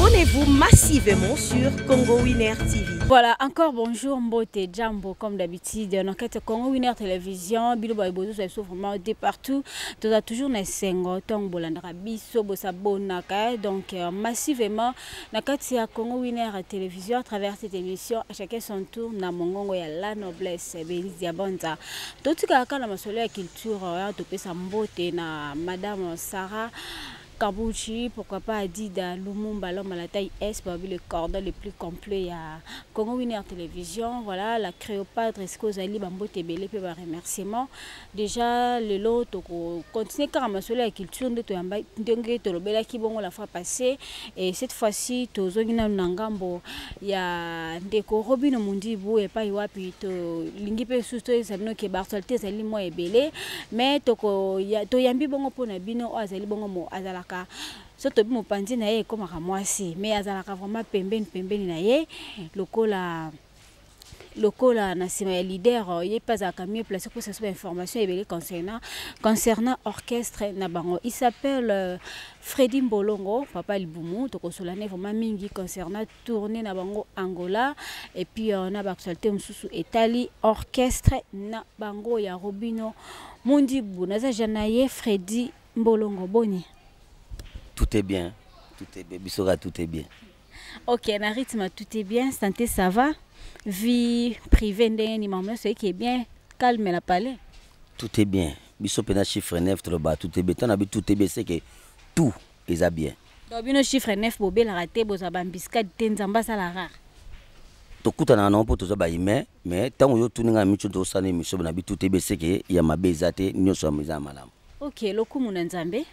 Abonnez-vous massivement sur Congo Winner TV. Voilà, encore bonjour Mbote Jambo, comme d'habitude, dans cette Congo Winner Télévision, bino ba bozo so vraiment de partout, toza toujours na sengo tongo bolandaka biso bosabonaka, donc massivement na kati ya Congo Winner Télévision à travers cette émission, à chacun son tour na mongongo ya la noblesse Belize Diabonza. Totikaka kaka na masolo ya culture, topesa mbote na Madame Sarah Kabuchi, pourquoi pas Adida Lumumba, l'homme à la taille S, babi le cordon le plus complet ya Congo Winner Télévision. Voilà, la Créopâtre, est-ce que vous allez bambote belé pe ba remerciement. Déjà lelo toko continuer kaka masolo ya culture nde toyamba ndenge tolobelaki bongo la fois passée, et cette fois-ci tozongi nanu na ngambo ya ndeko Robino Mundibu epai wapi tolingi mpe susu toyebisa bino ke baactualité ezali mwa ebele, mais toko toyambi bongo mpona bino oyo azali bongo mo azalaka so tobi mopanzi na ye ekomaka mwasi, mais azalaka vraiment pembeni pembeni na ye lokola lokola na nsima ya leader. Ye mpe azalaka mieux placé kopesa biso bainformation ebele concernant orchestre na bango. Il s'appelle Freddy Mbolongo, papa Libumu. Tokosola ne vraiment mingi concernant tournée na bango Angola et puis na baactualité mosusu etali orchestre na bango ya Robino Mundibu. Naza jana ye Freddy Mbolongo, boni? Tout est bien, tout est bien, biso kaka tout est bien. Ok, na rythme tout est bien, santé ça va, vie privée ndenge ni mama nyonso eke bien, calme na palais? Tout est bien, biso mpena chiffre 9 toloba tout est bien. Ntango na bi tout est bien, c'est que tout eza bien. Donc bino chiffre 9 bobelaka te, bozwa baembuscade te, Nzambe asala rare? Tokutanaka nango mpo toza bahumain, mais ntango yo tuni ngai miso, tosala émission na bi tout est bien, c'est que ya mabe eza te, nyonso eza ya malamu. Ok, lokumu na Nzambe.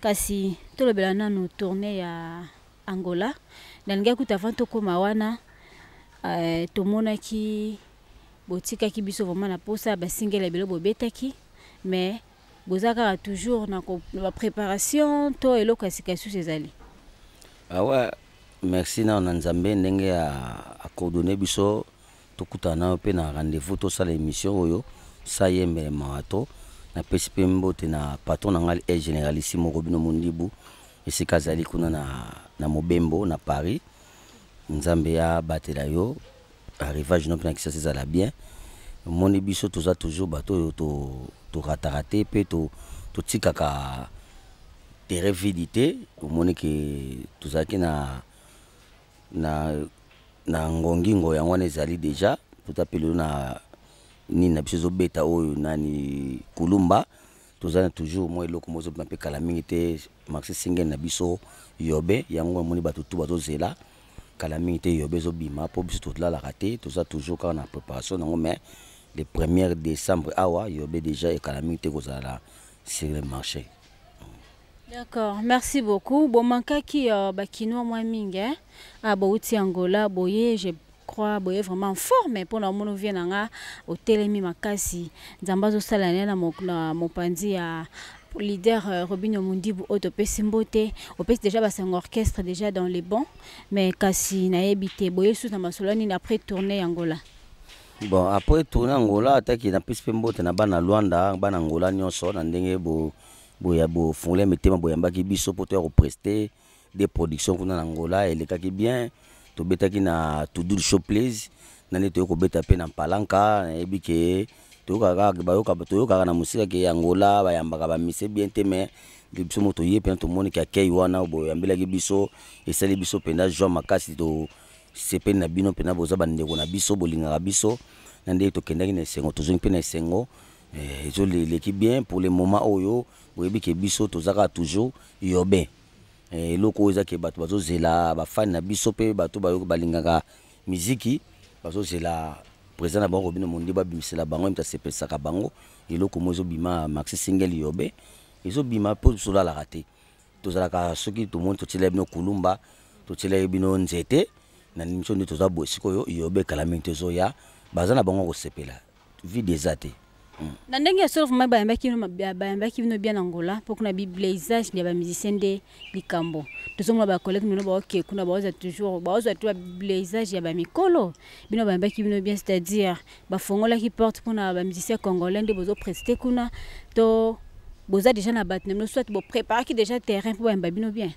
Kasi tolobela nanu tournée ya Angola. Nalingi kuta avant tokóma wana, tomonaki botikaki biso vraiment na posa basingela ebele bobetaki, mais boza kaka toujours na bapréparation to eloko ya sika lisusu ezali? Awa merci nano na Nzambe ndenge acoordonner biso tokutana nayo mpe na rendez-vous tosala émission oyo sa yembele mawa. To napesi mpe mbote na patron na ngai e généralissime Robino Mondibu, esika azali kuna na Mobembo na Paris. Nzambe abatela yo, arrivage no mpe na Kisasa ezala bien. Omoni, biso toza toujours bato oyo torataka te mpe totikaka terrain vide te. Omoni ke tozalaki na ngongingo, yango wana ezali déjà tota mpe lelo na nini na biso ezobeta oyo nani Kulumba. Toza na toujours mwa eloko moko ezobima mpe kala mingi te, maxi single na biso Yobe. Yango amoni bato tu bazozela, kala mingi te Yobe ezobima, mpo biso tolalaka te, toza toujours kaka na préparation nango. Mais le 1er décembre awa Yobe déjà ekala mingi te kozala sur le marché. D'accord, merci beaucoup. Bomankaki bakinois mwa mingi, hein? Ah, bouti Angola, boye, je crois boye vraiment en forme mpona omona vie na nga otelemi makasi. Nzambe azosala ne na mopanzi ya leader Robino Mundibu oyo topesi mbote, opesi déjà basango orchestre déjà dans les bons, mais kasi nayebi te boye susu na masolo nini après tournée Angola? Bon, après tournée Angola, ataki napesi mpe mbote na bana Lwanda, bana Angola nyonso, na ndenge bo boya bofungoli mitema, boyambaki biso mpo toya koprester des productions kuna na Angola. Elekaki bien, tobetaki na Tudul Show Place na nde toyei kobeta mpe na Mpalanka. Nayebi ke toyokaka bayoka, toyokaka na mosika ke Angola bayambaka bamise bien te, mais biso mo toye mpena tomoni ke akei wana boyambelaki biso, esali biso mpenza joie makasi. Tosepeli na bino mpena, boza bandeko na biso, bolingaka biso. Na ndenge tokendaki na esengo, tozongi mpe na esengo, ezoleleki bien. Pour le moment oyo boyebi ke biso toza kaka toujours Yobe. Eloko oyo eza ke bato bazozela, bafani na biso mpe bato balingaka miziki bazozela président na bango Robino Mondi babimisela bango ye moto asepelisaka bango. Eloko mo ezobima, maxi single Yobe ezobima, mpo biso tolalaka te. Tozalaka soki tomoni totiela bino Kulumba, totiela bino nzete na biso nde toza boye. Sikoyo Yobe ekala mingi te ezoya, baza na bango kosepela, vide eza te. Na ndenge ya solo vraiment bayambaki bino bien na Angola, mpo kuna biblaisage ya bamusicien nde likambo tozomona. Bacollègue bino baoke kuna, baozwa toujours, baozwa to bablaisage ya bamikolo. Bino bayambaki bino bien, c'est-à-dire bafongolaki porte mpona bamusicien congolais nde bozoprester kuna, to boza déjà na bato na bino, soit bopréparaki déjà terrain mpo bayamba bino bien?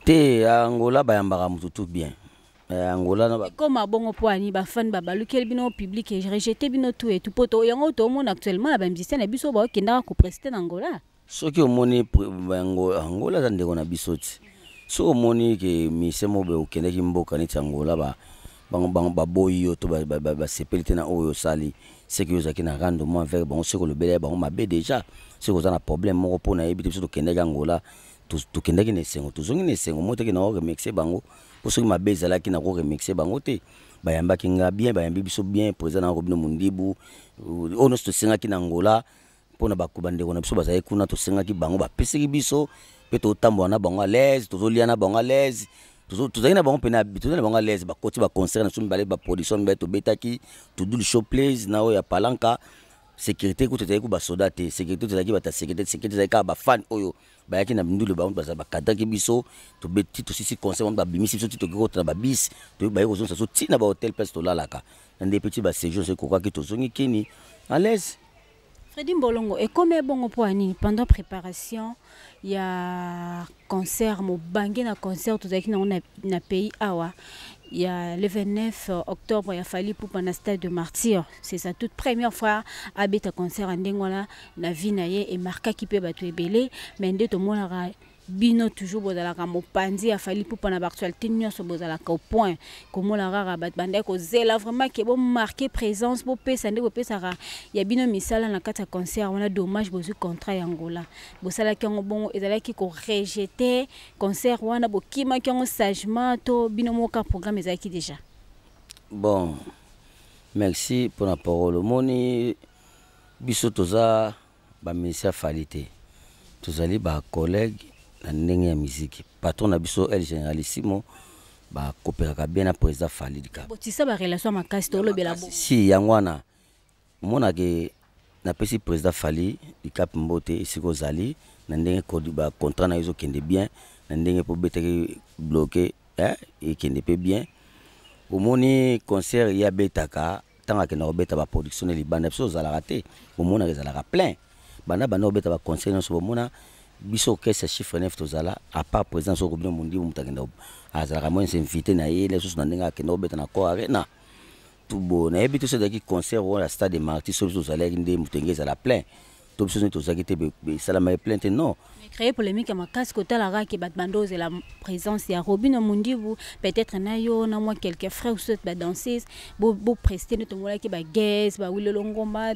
Te. Te, Angola bayambaka motu tout bien. Angola na ekoma bongo mpo ani bafani babalukeli bino, public rejeté bino tout et tout, po to yango toomona actuellement na bamusicien na biso baokendaka koprester na Angola. Soki omoni Angola aza ndeko na biso ti, soki omoni ke musicien moko boye okendaki mboka neti Angola, bango baboyi yo to basepeli te na oyo osali, seki yo ozalaki na rendement envers bango, soki olobeli ya bango mabe déjà, soki oza na problème moko mpo nayebi te. Biso tokendaki Angola, tokendaki na esengo, tozongi na esengo. Mo teke na koremercier bango, mpo soki mabe ezalaki, na koremercier bango te. Bayambaki nga bien, bayambi biso bien. Président na Robinho Mundibu, oyo nyonso tosengaki na Angola mpona bandeko na biso bazalaki kuna, tosengaki bango, bapesaki biso mpe totambola na bango à l'aise, tozolia na bango à l'aise, tozalaki na bango mpena, tozali na bango à l'aise. Bakoti baconcert na biso mibale, baproduction mibale tobetaki, Tudulu Show Plays na oyo ya Palanka. Sécurité kutu ezalaki ku basoda te, sécurité tozalaki bato ya sécurité, sécurité ezalaki kaka bafan oyo bayaki na ndulu. Bango bazala bakadraki biso, tobeti, tosisi concert, bango babimisi biso ti tokoki kota na babus, baye kozongisa biso ntina bahotel place tolalaka na nde mpe ti baséjour so ekokaki, tozongi kini à l'aise. Fredi Mbolongo, ekomi ebongo mpo ya nini pendant préparation ya concert mobange na concert tozalaki nango na pays awa ya le 29 octobre ya Fally Ipupa na Stade de Martyr? C'est sa toute première fois abeta concert ya ndenge wana na vie na ye, emarkaki mpe bato ebele. Mais nde tomonaka bino toujours bozalaka mopanzi ya Fally Ipupa na baactualité nyonso, bozalaka au point komona kaka bato bandaki kozela vraiment ke bomarquer présence, bopesa nde bopesaka ya bino misala na kati ya concert wana. Dommage, bozwi contrat ya Angola, bosalaki yango bongo, ezalaki korejeter concert wana, bokimaki yango sagement to bino moka programme ezalaki déjà? Bon, merci mpona parole. Omoni, biso toza bamusicien ya Fally te, tozali bacollègue na ndenge ya miziki. Patron na biso El Généralissimo bakopekaka bien na président Fally Dika. Botisa barelation makasi, tolobela bo. Si yango wana omonake napesi président Fally Dicap mbote esika ozali, na ndenge bacontrat na yo ezokende bien, na ndenge mpo obetaki bloqué, ekende mpe bien. Omoni, concert ye abetaka, ntango akenda kobeta baproduction na libanda, biso ozalaka te, bomonaka ezalaka plein. Banda banda kobeta baconcert nyonso, bomona biso orchestre Chiffre 9 tozala, à part président soko bino Mondibu, moto akenda azalaka moins invité na ye lisusu na ndenge akenda kobeta na Accor Arena tubo. Nayebi te so ezalaki concert oyo ya Stade de Martyr, so biso tozalaki nde moto enge ezala plein, to biso nde tozalaki te, esalamaki plein te, non. Créer polémique ya makasi, kotalaka ke bato bando ozela présence ya Robinho Mundibu, peut-être na yo na mwa quelques frères ou badanseuse boprester, nde tomonaki bagaz bawilelo ngomba,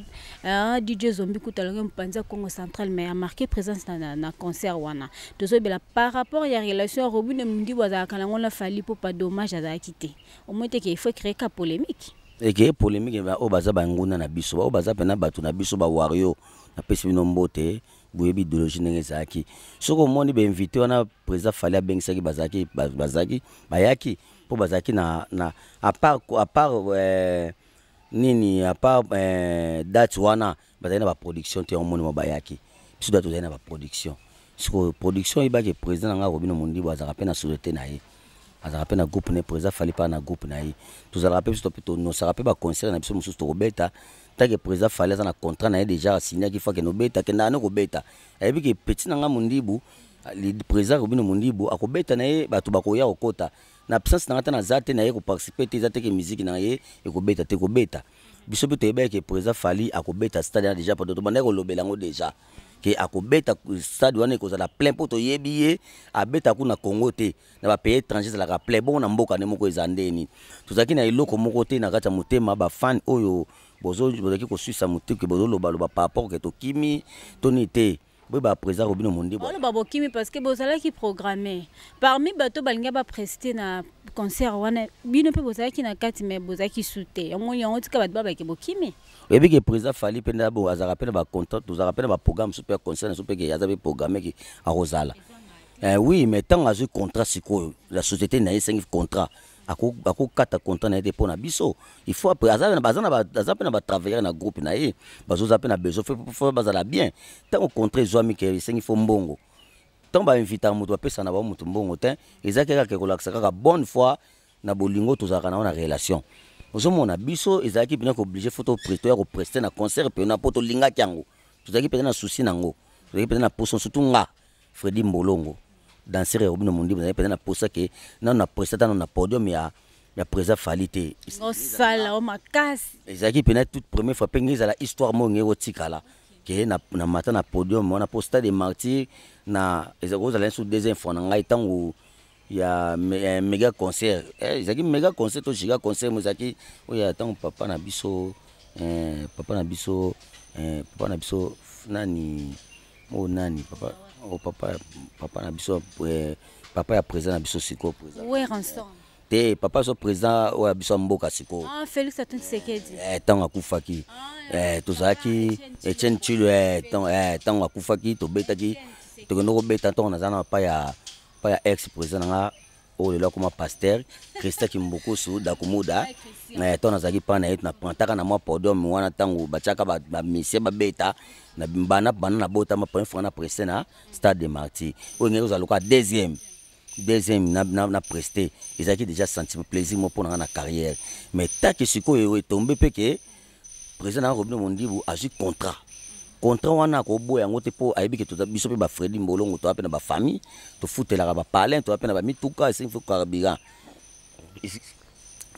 DJ Zombi kuta alongi mopanzi ya Congo Central, mais amarqué présence na concert wana. Tozobela par rapport ya relation ya Robinho Mundibu azalaka nango na Fally Ipupa. Dommage, azalaki te. Omoi te ke il faut créer ka polémique. Eke polémique, oyo baza banguna na biso, oyo baza mpena bato na biso bawario, napesi bino mbote. Boyebi idéologie ndenge ezalaki. Soki omoni bainvité wana président Fally abengisaki, bazalaki bayaki mpo bazalaki na à part nini, à part date wana, bazalaki na baproduction te. Omoni mo bayaki, biso da tozali na baproduction. Sikoyo production oyebaki, président na ngai Robinho Mundibu azalaka mpe na société na ye, azalaka mpe na groupe ne, président Fally mpe na groupe na ye. Tozalaka mpe biso tonosaka mpe baconcert na biso mosusu tokobeta. Tant que président Fally aza na contrat na ye déjà asignaki, faut akende obeta, akendaka ne kobeta. Ayebi ke petit na nga Mondibu, président Robinho Mondibu akobeta na ye, bato bakoya kokota. Na absence na nga, ta naza te na ye koparticiper te, eza te ke musique na ye ekobeta te, kobeta. Biso mpe toyebaki ke président Fally akobeta stade wana déjà, po tobandaki kolobela yango déjà ke akobeta stade wana, ekozala plein, mpo toyebi ye abeta kuna Congo te, na bapays étranger ezalaka plein. Bongo na mboka nde moko eza ndeni, tozalaki na eloko moko te na kati ya motema. Bafan oyo bozalaki koswisa motuke, bozolobaloba par rapport ke tokimi to nini te, boyeba président Robinho Mundibu. Oloba bokimi parce que bozalaki programmé parmi bato balingi baprester na concert wana, bino mpe bozalaki na kati, mais bozalaki su te. Yango tika bato babaki bokimi. Oyebi ke président Fally mpe nda bo azalaka mpe na bacontrat, tozalaka mpe na baprogramme mosusu mpe ya concert na biso mpe ke aza mpe programme ke akozala. Oui, mais ntango azwi contrat sikoyo, la société na ye esengi contrat, akokata contrat na ye te mpo na biso. Il faut après aza mpe na batravailleur na groupe na ye, bazoza mpe na besoin, faut bazala bien. Ntango contrat ezwami ke esengi faut mbongo, ntango bainvitaka moto, bapesaka na bango moto mbongo te. Ezalaki kaka kolakisa kaka bonne foi na bolingo tozalaka nango na relation. Ozomona, biso ezalaki mpena kooblige, faut toya koprester na concert mpena mpo tolingaki yango, tozalaki mpenza na souci nango, tozalaki mpenza na poso, surtout nga Fredi Mbolongo. Danseur ya Robino Mundibu, nazalaki mpenza na posa ke nano na presta tano na podium ya président Fally te. Osala o makasi. Ezalaki mpena toute première fois mpe ngai ezala histoire moko ngai kotikala ke na mata na podium wana, mpo Stade de Martyr na kozala nyonso deuxième fois na ngai ntango ya méga concert. Ezalaki méga concert to giga concert mo ezalaki oyo ya ntango papa na biso, papa na biso nani oyo, nani papa oh, papa na biso, papa ya président na biso sikoyo, président Werrason. Te, papa so président oyo ya biso ya mboka sikoyo. Ah, Félix Antoine Tshisekedi. Ntango akufaki, tozalaki Etienne Tshilo. Ntango akufaki, tobetaki, tokende kobeta ntango naza na pa ya ex président na nga oyo lelo akoma pasteur, Christian Kimbukusu Dakumuda. Ntango nazalaki mpa na ye, naprantaka na mwa podium wana ntango batiaka bamisie babeta na bana bana na botama première fois na preste na Stade de Martyr oyo ngeki kozala lokola deuxième na preste. Ezalaki déjà sentiment plaisir mo mpo na nga na carrière. Mais take sikoyo etombe mpe ke président na nga Robino Mondibu azwi contrat. Contrat wana akoboya yango te, mpo ayebi ke toza biso mpe bafredi Mbolongo, toza mpe na bafamille, tofutelaka bapalin, toza mpe na bamituka, esengi fo carburant.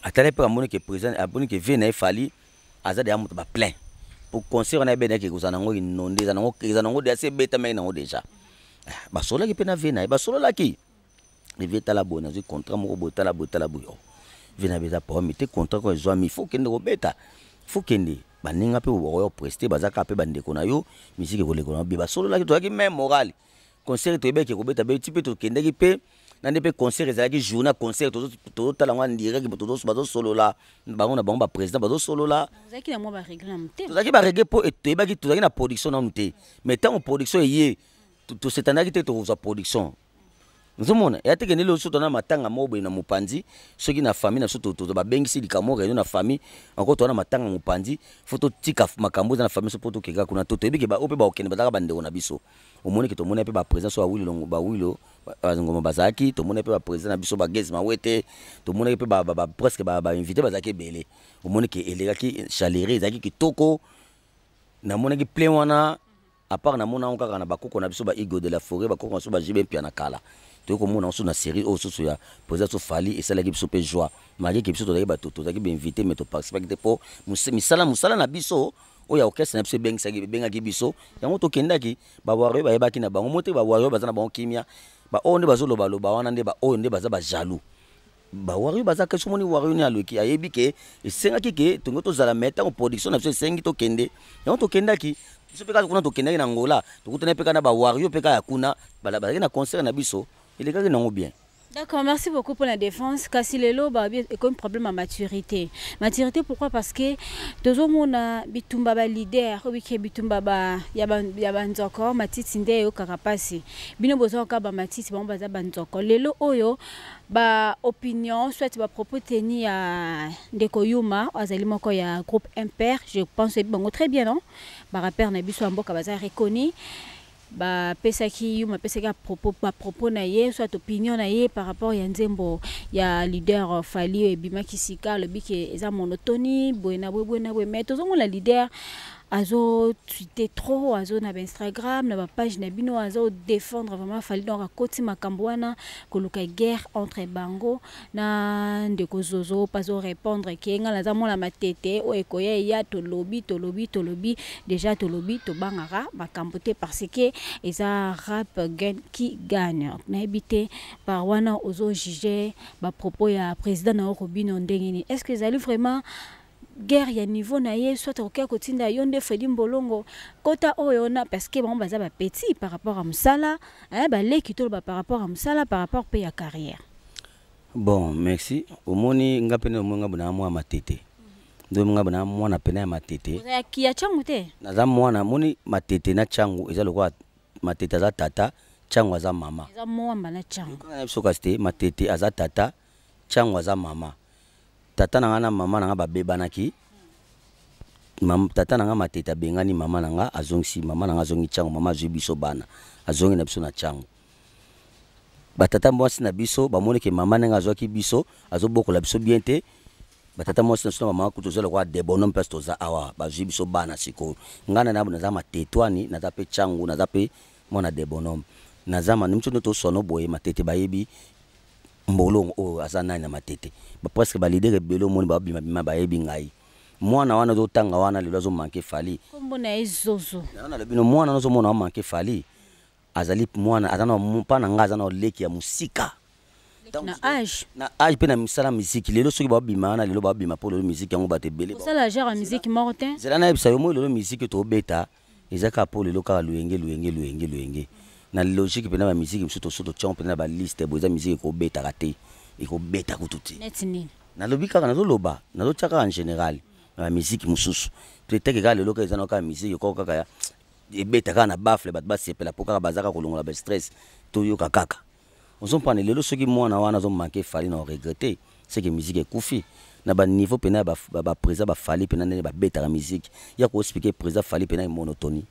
Atali mpe amoni ke président, amoni ke vie na ye Fally aza deya moto baplein po concert wana ebendaki kozala nango inonde, eza nango deja se ebetamaki nango déjà. Basololaki mpe na vie na ye, basololaki vie: "Tala boye, nazwi contrat moko boye, tala boye, tala boye." Oh, vie na ye eza problème te, contrat ko ezwami, faut kende kobeta, faut kende, baninga mpe bakoya preste, baza kaka mpe bandeko na yo, misiki ekoleka na be. Basololaki, tozalaki même morale. Concert toyebaki kobeta be ti mpe tokendaki mpe na nde mpe concert ezalaki journée concert, tozotala yango en direct, bazosolola bango na bango, baprésident bazosolola. Ozalaki na mwa baregret na motema? Tozalaki baregret mpo toyebaki tozalaki na production nanu te. Mais ntango production eye, tosetandaki te tokozwa production. Ozomona eya te kende lelo so tona matanga moko boye na mopanzi, soki na famille na biso babengisi likambo réunion na famille encore, toza na matanga mopanzi, fo totika makambo eza na famille so mpo tokeka kuna. To toyebi ke oyo mpe bakokende bazalaka bandeko na biso. Omoni ke tomoni mpe baprésident so bawilo, bawilo ngoma bazalaki, tomoni mpe baprésident na biso bageze Mawete, tomonaki mpe presque bainvité bazalaki ebele. Omoni ke elekaki chaleur, ezalaki kitoko. Namonaki plein wana, à part namona yango kaka na bakoko na biso ba Igo de la Forêt, bakoko na biso ba JB Mpia na kala. Toyei komona yango so na série oyo susu ya président so Fally, esalaki biso mpe joie, malgré ke biso tozalaki bato, tozalaki bainvité, mais toparticipaki te mpo misala, mosala na biso oyo ya orchestre na biso ebengisaki, ebengaki biso yango, tokendaki. Bawario bayebaki na bango mo te, bawario baza na bango kimia. Baoyo nde bazolobaloba wana nde baoyo nde baza bajaloux. Bawario baza ke somoni wario ni aloki, ayebi ke esengaki ke tongo tozala, mais ntango production na biso esengi tokende yango, tokendaki biso mpe kaka kuna. Tokendaki na Angola, tokutani mpe kaka na bawario mpe kaka ya kuna, bazalaki na concert na biso, elekaki nango bien. D'accord, merci beaucoup pour la défense. Kasi lelo ba comme problème à maturité. Maturité, pourquoi? Parce que tozomona bitumba ba leader, obike bitumba ba ya ba nzoko matiti nde yo kaka pasi. Bino bozo ka ba matiti, bango baza ba nzoko. Lelo oyo ba opinion soit ba propos teni ya ndeko Yuma, azali moko ya groupe Imper, je pense bango très bien, non? Ba rappeur na biso ya mboka baza reconnu. Bapesaki Yuma, apesaki bapropos na ye soit opinion na ye par rapport ya nzembo ya leader Fally oyo ebimaki sika. Alobi ke eza monotonie, boye na boye, boye na boye. Mais tozomona leader azotweeter trop, azo na bainstagram, na bapage na bino, azodéfendre vraiment Fally. Donc akoti makambo wana koluka guerre entre bango na ndeko Zozo mpo azorépondre ke ngai naza mwana Matete oyo ekoya eya. Tolobi, tolobi, tolobi déjà, tolobi, tobangaka makambo te parce que eza rap gagne qui gagne. Nayebi te par wana ozojuge bapropos ya président na yo Robino ndenge nini. Est ce que ezali vraiment guerre ya niveau na ye, soit okoki kotinda yo nde Fredi Mbolongo kota oyo na, parce que bango baza bapetit par rapport à mosala, baleki, toloba par rapport à mosala, par rapport mpe ya carrière? Bon, merci. Omoni nga pene, omoni nga bona mwana Matete nde nga bona mwana pene ya Matete. Ya Ntango te? Naza mwana moni Matete na Ntango, eza lokola Matete aza tata, Ntango aza mama. Eza mwamba na Ntango. Na biso kasi te, Matete aza tata, Ntango aza mama. Tata na nga na mama na nga babebanaki. Tata na nga Matete abengani mama na nga, azongisi mama na nga, azongi Ntango, mama azwi biso bana, azongi na biso na Ntango. Batata mwasi na biso bamoni ke mama ndenge azwaki biso, azobokola biso bien te. Batata mwasi na biso na bamama kutu toza lokola de bonhomme place toza awa, bazwi biso bana. Sikoyo ngai na naza Matetwani, naza mpe Ntango, naza mpe mwana de bonhomme. Naza ma miso toswano boye Matete, bayebi Mbolongo oyo aza nani na Matete. Presque baleader ebele omoni babimabima, bayebi ngai. Mwana wana ozotanga wana lelo azomanquer Fally. Kombo na ye Zozo. Nalobi no, mwana wana ozomona amanquer Fally, azali mwana, aza na mpa na ngai, aza na leki ya mosika. Na age. Na age mpe na misala miziki. Lelo soki babima wana, lelo babima mpo lelo miziki yango bato ebele. Osala genre ya musique moko te. Nzela nayebisa yo, moi lelo miziki tobeta eza kaka mpo lelo kaka luyenge, luyenge, luyenge, luyenge. Na logique mpena, bamiziki mosusu toso totiango mpena na baliste boye, eza miziki ekobetaka te, ekobeta kutu te. Neti nini? Nalobi kaka, nazoloba, nazotia kaka en général na bamiziki mosusu. Peut-être kaka lelo kaka eza na kaka miziki ekoko kaka ebeta kaka na baffle, bato basepela mpo kaka baza kaka kolongola bastress, toyoka kaka. Ozompana lelo soki mwana wana azomanquer Fally na oregretter, c'est que musique ekufi na baniveau mpena ya baprésident baFally mpena ndenge babetaka musique ya koexpliquer président Fally mpena monotonie,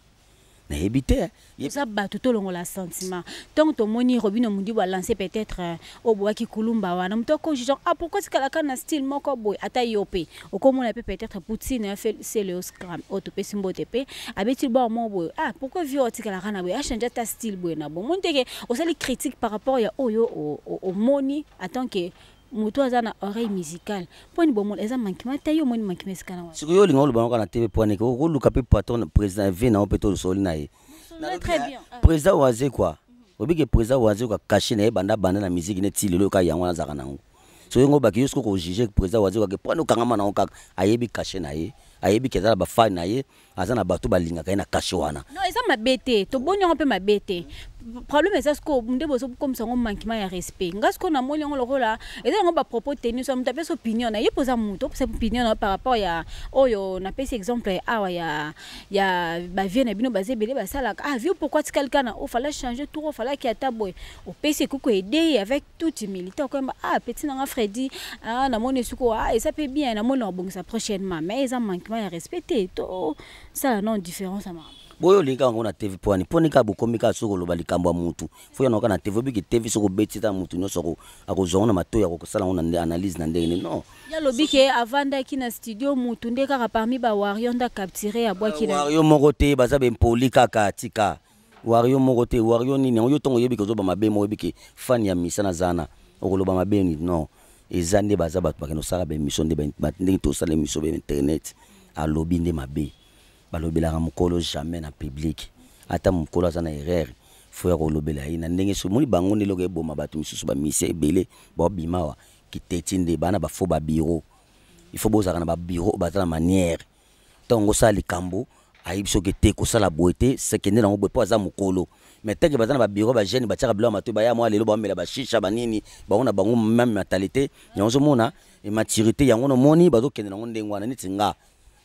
nayebi te. Oza bato tolongola sentiment. Ntango tomoni Robino Mundibu alance peut-être oyo boyaki kulumba wana, moto akoki genre: "Ah, pourquoi tikalaka na style moko boye?" Ata yo mpe okomona mpe peut-être Poutine Celeo Scram oyo topesi mbote mpe abeti liboko moko boye: "Ah, pourquoi vieux otikalaka na boye, achange ata style boye?" Na bomoni teke osali critique par rapport ya oyo omoni en tant que moto aza na oreille musicale. Mponi bomona eza manquement te? Yo omoni manquement esika na wana? Sikoyo olinga oloba ngo kaka na TV po aneke okoluka mpe patron, président v na yo mpe tosoli na ye. Très bien. Président Waze quoi, obike président Waze kwa cachet na ye banda banda na musique neti lelo kaka yango wana azalaka nango. So yango baki yo soki kojuger président Waze kaka mpona okangama nango kaka, ayebi cachet na ye, ayebi ke aza na bafani na ye, aza na bato balingaka ye na cachet wana. Non, eza mabe te, toboni yango mpe mabe te. Problème eza sikoyo nde bozokomisa yango manquement ya respect. Nga sikoyo namoni yango lokola eza yango bapropos tenu. So moto apesi opinion na ye, mpo oza moto opesa opinion na yo par rapport ya oyo napesi exemple awa ya bavieux na bino baza ebele basalaka: "Ah vieux, pourquoi tikali kaka na ofala changer tour, ofalaki ata boye?" Opesi ekoki koaider ye avec toute humilité, okoyemba: "Ah, petit nanga Fredi, ah, namoni sikoyo, ah, eza mpe bien, namoni na kobongisa prochainement." Mais eza manquement ya respect te, tosala non différence ya makambo. Boyo olingi yango na TV po ani mponi kaka bokomi kaka soki oloba likambo ya mutu fo ya naoka na TV. Obiki TV soki obeti ta mutu nyonso akozwa ngo na matoi, akosala yango na analyse na ndenge nini? Non. Ye alobi ke avandaki na studio, mutu nde kaka parmi bawarrior nde acapturer, abwaki na warrior moko te, baza bempoli kaka. Tika warrior moko te, warrior nini yango? Yo ntongo oyebi ke ozoba mabe mo, oyebi ke fan ya misa na zana okoloba mabe nini? Non, eza nde baza bato bakende kosala baémission nde ndenge tosala émission ba internet. Alobi nde mabe, balobelaka mokolo jamais na public. Ata mokolo aza na erreur, fo ya kolobela ye na ndenge so omoni bango nde eloko eboma bato misusu. Bamisia ebele baobima awa kiteti nde bana bafo babureau. Il faut bozalaka na babureau, baza na manière. Ntango osala likambo, ayebi soki te kosala boye te, sekende nango boye mpo aza mokolo. Mais teke baza na babureau, bajeune batiaka biloko ya matoi, baya mwa lelo bamela bashisha banini bango na bango, même mentalité yango ozomona maturité yango nomoni bazokende nango ndenge wana. Neti nga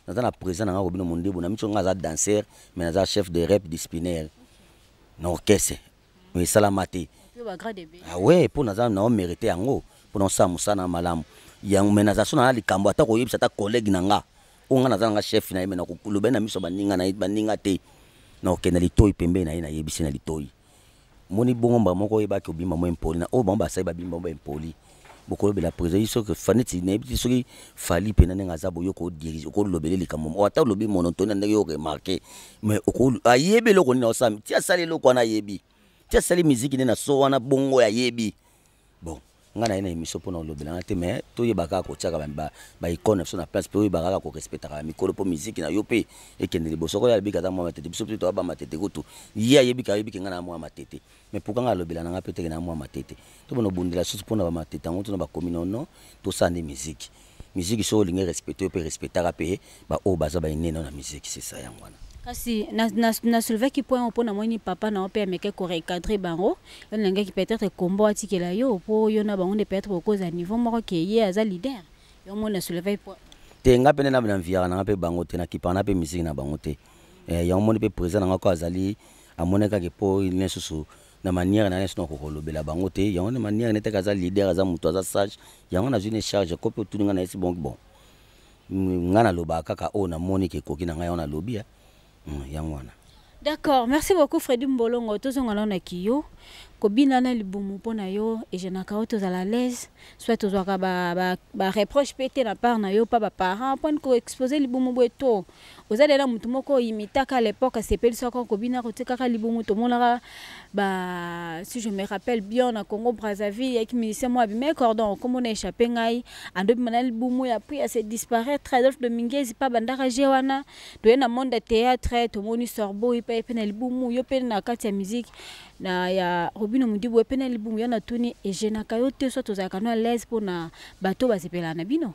naza na président na nga Robino Mondebu na miso, nga aza danseur, mais naza chef de rep disciplinaire na orchestre, mais esalama te. Ah ouais, mpo naza na omérite yango mpo na osala mosala na malamu yango. Mais naza so na likambo ata koyebisa ata collègue na nga oyo nga naza nanga chef na ye, mais nakoloba na miso baninga na ye, baninga te, na kokende litoi pembeni na ye, nayebisi na litoi moni bongo mbala moko oyebaki obimba mo impoli na oyo bango basali babimba mo impoli. Bokolobela président soki faneti, nayebi te soki Fally mpena ndenge aza boye, okodiriger, okolobela likambo ata olobi monotoni na ndenge yo remarquer, mais ayebi eloko nini aosala ti asali eloko wana, ayebi ti asali miziki nde na so wana bongo ayebi. Bon, ngai na ye na émission mpona kolobelanga te, mais toyeba kaka kotiaka baicône na biso na place mpe oyeba kaka korespectaka bamikolo mpo miziki na yo mpe ekende liboso. Koyo alobiki aza mwa Matete, biso mpe toya bamatete kutu. Ye ayebiki, ayebiki ngai na mwa Matete, mais pourquoi ngai alobela na ngai mpe teke na mwa Matete? Tobona obundela susu mpona bamatete yango tona bakomi nono. Tosala nde miziki. Miziki soki olingi respecte yo mpe respectaka mpe baoyo baza baenene na miziki, c'est ça, yango wana. Kasi nasoulevaki point mpo namoni papa na yo mpe ameke korecadrer bango. Yo nalingaki peut-être kombo atikela yo mpo yo na bango nde peut-être bokoza niveau moko ke ye aza leader. Yo moni nasoulevaki point. Te, nga mpe nde na mviaka nanga mpe bango te, nakipaka na mpe misiki na bango te. Yango moni mpe président nanga ko azali amoni kaka mpo lisusu na manière na ye so nakokolobela bango te. Yango na manière nete aza leader, aza moto aza sage, yango nazwi ne charge ko mpe otuni nga na yesi. Bon, bon, nga nalobaka kaka oyo namoni ke ekoki na ngai, yango nalobi yango wana. D'accord, merci beaucoup Fredi Mbolongo. Tozonga nano na kiyo. Kobina na libumu mpo na yo egênaka yo, tozala à l'aise, soit tozwaka bareproche mpe te na part na yo, mpa baparent, mponi koexpose libumu boye? To oza lela motu moko oyimitaka à l'époque, asepelisaka kobina kotikaka libumu? Tomonaka ba, si je me rappelle bien, na Congo Brazzaville, yaki musicien moko abima cordon, okomona échappe ngai, andobima na libumu ya puis ase disparaître, Adolphe Dominguez pa bandaka je wana. Toye na monde ya théâtre, tomoni Sorbo mpe na libumu, yo mpe na kati ya musique na ya Robinho Mundibu mpe na libumu. Yo natuni, egênaka yo te, so tozalaka no à l'aise mpona bato basepelaka na bino?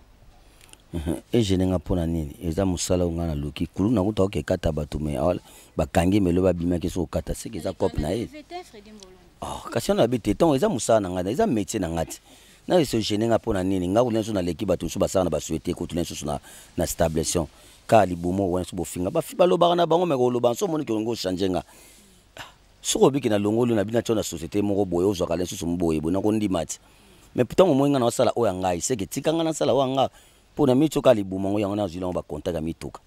Egêner nga mpona nini? Eza mosala oyo ngai naluki. Kulu nakuta oke ekata bato, me bakangi melo, babimaki so okata seke eza cope na ye. Oh, kasi wana nabi te. Ntongo eza mosala na ngai, eza métier na ngai ti na eso gêner nga mpona nini? Nga kuna lisusu naleki bato mosusu basala na basouete kutu na lisusu na stablation kaka libumu wana. So bofinga, balobaka na bango, me koloba so omoni kelongo ochange nga. Soki obiki na longoli na bino, atio na société moko boye, ozwaka lisusu boye boye, nakondima ti. Mais ntango omoi nga naosala oyo ya ngai, seke tika nga nasala oyo ya nga. Mpo na miti oka libumu yango, yango nazwili yango bacontact ya mituka,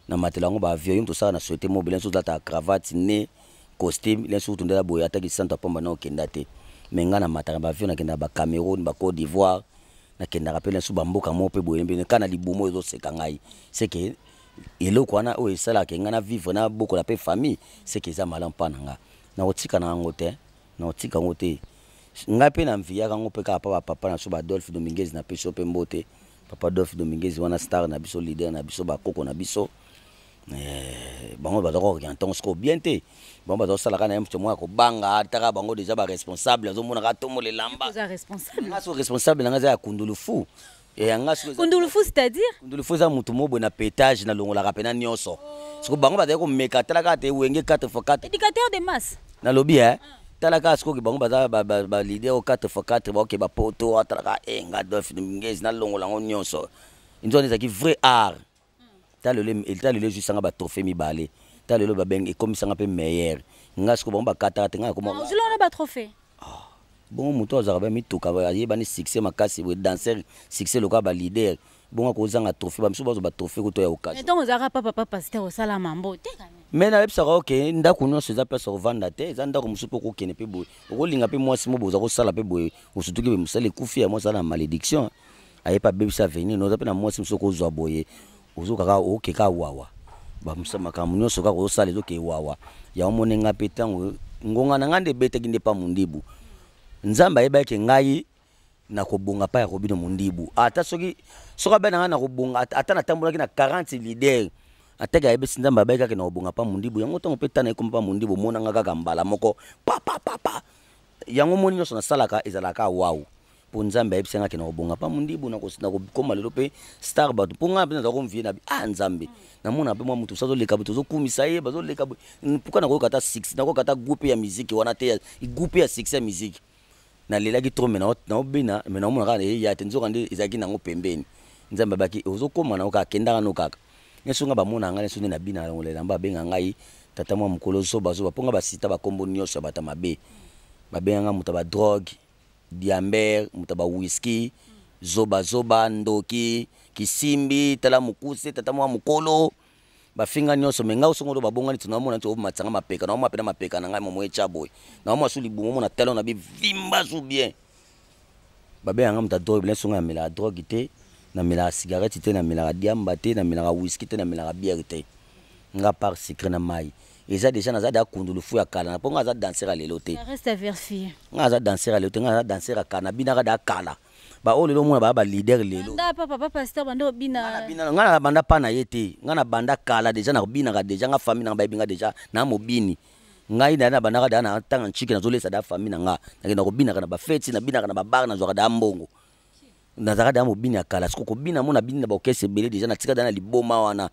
na matela yango baavion. Yo moto osala na société mobile, nso ozalata cravate ne costume lenso kutu ndela boye, ataki centre pamba na okenda te. Mais nga namataka baavion, nakendaka baCameroun, baCôte d'Ivoire, nakendaka mpe lenso bamboka moko mpe boye mpe kaka na libumu oyo ezoseka ngai. Seke eloko wana oyo esalaka ngai na vivre, nabokola mpe famille, seke eza malamu mpa na nga. Nakotika na yango te, nakotika yango te. Ngai mpe na mviyaka yango mpe kaka mpa bapapa na biso baAdolphe Dominguez. Na biso mpe mbote, papa Adolphe Dominguez wana, star na biso, leader na biso, bakoko na biso. Bango baza koorienter ngo sikoyo bien te. Bango baza kosalaka na ye moto moko ya kobanga taka bango déjà baresponsable, azomonaka atombola elamba. Nga so responsable na nga eza ya kundulu fu yanga. Kundulu fu, c'est-à-dire? Kundulu fu eza motu moko boye na pétage, nalongolaka mpena nyonso. Siko bango bazali komeka, tala kaka te, Wenge 4 x 4. Éducateur de masse. Nalobi e, tala kaka sikoyo, bango baza baleader o 4 x 4, baoke bapoto, atalaka e nga Adolphe Dominguez nalongola yango nyonso. Nzona ezalaki vrai art. Ta lelo ezwisanga batrophée mibale, ta lelo babenge ekomisanga mpe meilleur. Nga sikoyo bango bakataka te, nga nakoma ozwila batrophée. Bongo moto azalaka ba mituka, ayebani, succès makasi boye, danser succès lokola baleader, bongo akozanga trophée? Bamisu bazwa batrophée kuto ya occasion. Ntango ozalaka papa, papa pasteur, osala mambo te? Me nayebisaka oke ndako nyonso eza place kovanda te. Eza ndako mosusu mpe okokende mpe boye, okolinga mpe mwasi mo boye, oza kosala mpe boye, osutuki mpe mosala ekufi ya mwasi aza na malédiction, aye mpe abebisa avenir no. Oza mpe na mwasi mosusu okozwa boye, ozokaka okeka wawa, makambo nyonso kaka ozosala ezoke wawa. Yango moni nga mpe ntango ngonga na ngai nde ebetaki nde pa Mondibu. Nzambe ayebaki ngai nakobonga pa ya Robinho Mundibu. Ata soki soki abe na ngai nakobonga, ata natambolaki na 40 leader, ataki ayebisi Nzambe abai kaka nakobonga pa Mundibu. Yango ntango mpe tana ekoma pa Mundibu, omonanga kaka mbala moko papapapa. Yango moni nyonso nasalaka ezalaka wawu, mpo Nzambe ayebisi nga ke nakobonga pa Mundibu, nakokoma lelo mpe star. Bato mpo ngai mpe naza komvie na ah Nzambe, namona mpe mwa moto mosu azoleka boye, tozokumisa ye, bazoleka boye. Pourquoi nakoyoka ata succès, nakoyoka ata groupe ya musique wana te, groupe ya succès ya musique? Nalelaki trop, me naobina, me naomona kaka eya te. Nzoka nde ezalaki nango pembeni. Nzambe abaki ozokóma nango kaka, kendaka no kaka nyonso. Nga bamona ngai nyonso nde nabina yango elamba, abenga ngai tata mwa mokolo zobazoba, mpo nga basita bakombo nyonso ya bato mabe. Babenga nga moto ya badrogue, diamber, moto ya bawiski, zobazoba, ndoki, kisimbi, tala mokuse, tata mwa mokolo, bafinga nyonso. Me ngai osongolo babongani ti naomona nti omatisanga mapeka, naomona mpe na mapeka na ngai momo etya boye, naomona su libumu, omona talon na bivimba su bien. Babenganga moto ya drogue bila songa. Namelaka drogue te, namelaka cigarette te, namelaka diamba te, namelaka whisky te, namelaka bière te. Nga par sucré na mai eza déjà. Naza deya kundulu fu ya kala, mpo nga aza danser ya lelo te. Reste à vérifier. Nga aza danser ya lelo te, nga aza danser ya kala, nabinaka deya kala. Baoyo lelo omona baya baleader lelo. Banda papa, papa pasteur, banda obina. Nga na banda pa na ye te. Nga na banda kala déjà, nabinaka déjà. Nga famille nanga bayebi nga déjà na mobini. Ngai na bandaka deya na ntanga ntshiki, nazolesa deya famille na nga. Nakenda kobinaka na bafeti, nabinaka na babar, nazwaka deya mbongo. Nazalaka deya mobini ya kala. Siko kobina mo, nabini na baorchestre ebele déjà, natika deya na liboma wana.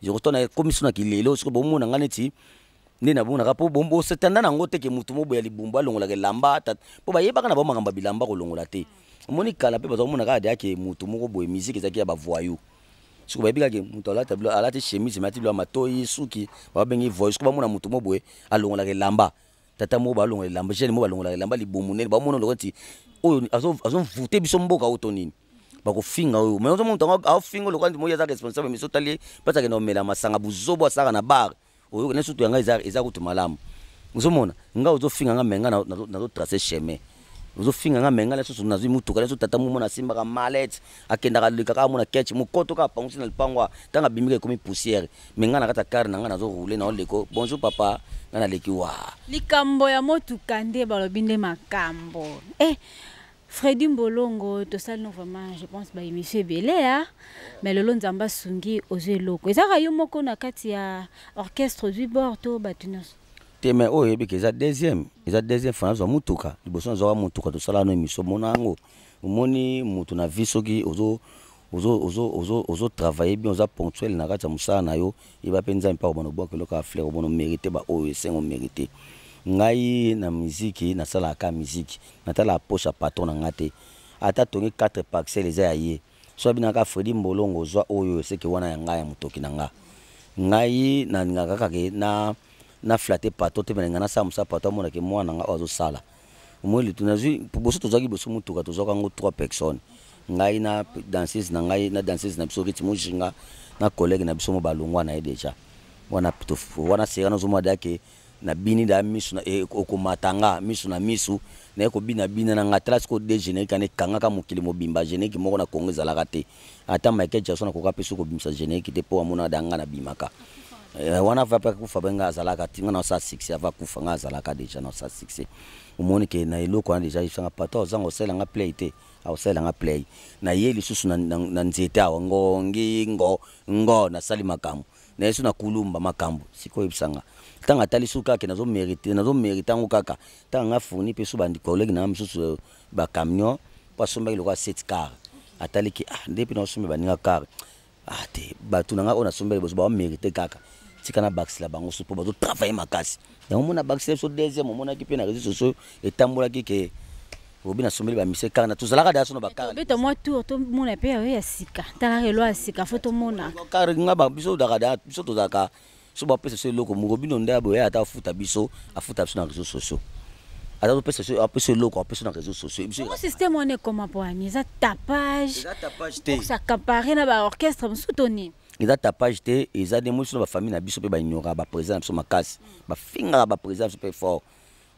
Jekotona ekomi so na kilelo. Siko bomona nga neti nde namonaka, mpo bosetanda nango te ke motu mo boye ya libumbu alongolaka elamba, mpo bayebaka na bango makambo ya bilamba kolongola te. Omoni kala mpe baza komona kaka deya ke motu moko boye, musique ezalaki ya bavoyou. Soki bayebi kaka moto alata bilo, alati chemise, me alati bilo ya matoi, suki, babengi voyou. Soki bamona motu mo boye alongolaka elamba, tata moko balongola elamba, jeune moko balongolaka elamba, libumu nene, bamona loko neti oyo azomvute biso mboka oyo to nini, bakofinga oyo. Mais ozomona moto yango aofinga lokola neti moi aza responsable, mais otali ye mpasi akenda komela masanga, buzobo asalaka na bar oyo ne sutu yanga eza kutu malamu. Ozomona nga ozofinga nga, me nga nazotrace chemin. Ozofinga nga, me nga lisusu nazwi mutuka lisusu. Tata momona asimbaka malete, akendaka lekaka, amona ketch mokoto kaka apangusi na lipango. Ntango abimika, ekomi poussière. Me nga na kati ya car na nga nazoroule, naoleko: "Bonjour papa." Nga naleki wa. Likambo ya motuka nde balobi nde makambo. Fredi Mbolongo, tosali no vraiment, je pense, baémission ebele ya, mais lelo Nzambe asungi, ozwi eloko. Ezaka yo moko na kati ya orchestre ozwi bord to bato nyonso? Te, mais oyo oyebiki, eza deuxième, eza deuxième fois nazwa mutuka. Liboso nazwaka mutuka, tosala no émission, mona yango. Omoni mutu na vie, soki ozo ozotravaille bien, oza ponctuel na kati ya mosala na yo, yeba mpe Nzambe mpa kobana obwaka eloko ya fleur, obona mérite baoyo esengo mérite. Ngai na miziki, nasalaka miziki, natalaka poche ya patron na nga te. Ata tongi 4 parcelle, eza ya ye. So abinaka Fredi Mbolongo, ozwa oyo eseke wana ya ngai ya motoki na nga. Ngai nalingaka kaka ke na flatte patron te, me nalinga nasala mosala, patron amonake mwana na nga oyo azosala. Omoi litu nazwi boso, tozwaki boso motuka, tozwaka yango trois personnes: ngai na danseuse na ngai, na danseuse na biso Riti Mojinga, na collègue na biso mo balongwa na ye déjà wana. Wana sera nazomona dake nabini da misu okomata nga misu na misu, naye kobina bina na nga. Tala sikoyo de générique wana ekangaka mokili mobimba. Générique moko na Congo ezalaka te. Ata Michael Jackson akoka mpe soki kobimisa générique te, mpo amona da nga nabimaka wana va mpe akufa be, nga azalaka ti nga na osala succès. Ava akufa, nga azalaka déjà na osala succès. Omoni ke na eloko wana déjà esanga pato ozanga osalelanga play te, akosalelanga play na ye lisusu na nzete awa ngongi ngo ngo nasali makambo na ye so na kulumba makambo. Sikoyo oyebisanga, ntango atali su kaka nazomérite, nazomérite yango kaka. Ntango nga fourni mpe so bandi collègue na nga mosusu bacamion, mpo asombaki lokola 7 car, ataliki: "Ah, nde mpe naosomba baninga car." Ah te, bato na ngai oyo nasombeli liboso baomérite kaka, tika na bakisela bango so mpo bazotravaille makasi. Yango mona bakisela biso deuxième. Omonaki mpe na réseau sociaux etambolaki ke obi nasombeli bamise car na tozalaka deya so na bacar. Tobeta mwa tour, tomona mpe oyo ya sika. Talaka elo ya sika, fo tomona. Car nga biso tozalaka deya, biso tozalaka so bapesa so eloko moko, bino nde boye. Ata afuta biso, afuta biso na réseau sociaux. Ata topesa so, apesa eloko, apesa na réseau sociaux biso. Bongo système wana ekoma mpo ani? Eza tapage? Eza tapage te. S'accaparer na baorchestre mosusu to nini? Eza tapage te, eza nde moso na bafamille na biso mpe baignoraka baprésident na biso makasi, bafingaka baprésident na biso mpe fort.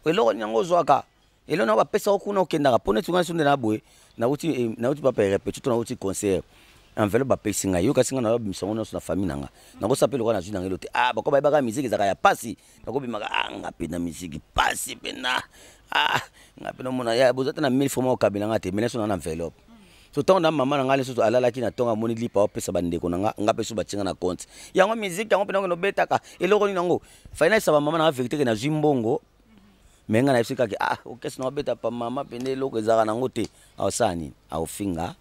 Eloko nini yango ozwaka? Eloko nango bapesaka kuna, okendaka mpo neti ngai so nde na boye, nauti papa répétition to nauti concert, enveloppe bapesi ngai, yoka singa na babimisa ngo nyonso na famille na nga. Nakosala mpe lokola nazwi na ngai elo te. Ah, bako bayebaka musique ezalaka ya pasi. Nakobimaka: "Ah, nga mpe na musique pasi mpena. Ah, nga mpe nomona ya boza te na 1000 francs okabela nga te." Mene so na na enveloppe so, ntango na mama na ngai lisusu alalaki na ntongo, amoni lipa opesa bandeko na nga, nga mpe so batinga na compte yango. Musique yango mpe nango nobetaka eloko nini yango finalisa bamama na nga vérité ke nazwi mbongo. Me nga nayebisi kaka: "Ah, orchestre na obeta pa mama pende eloko ezalaka nango te." Aosala nini? Aofinga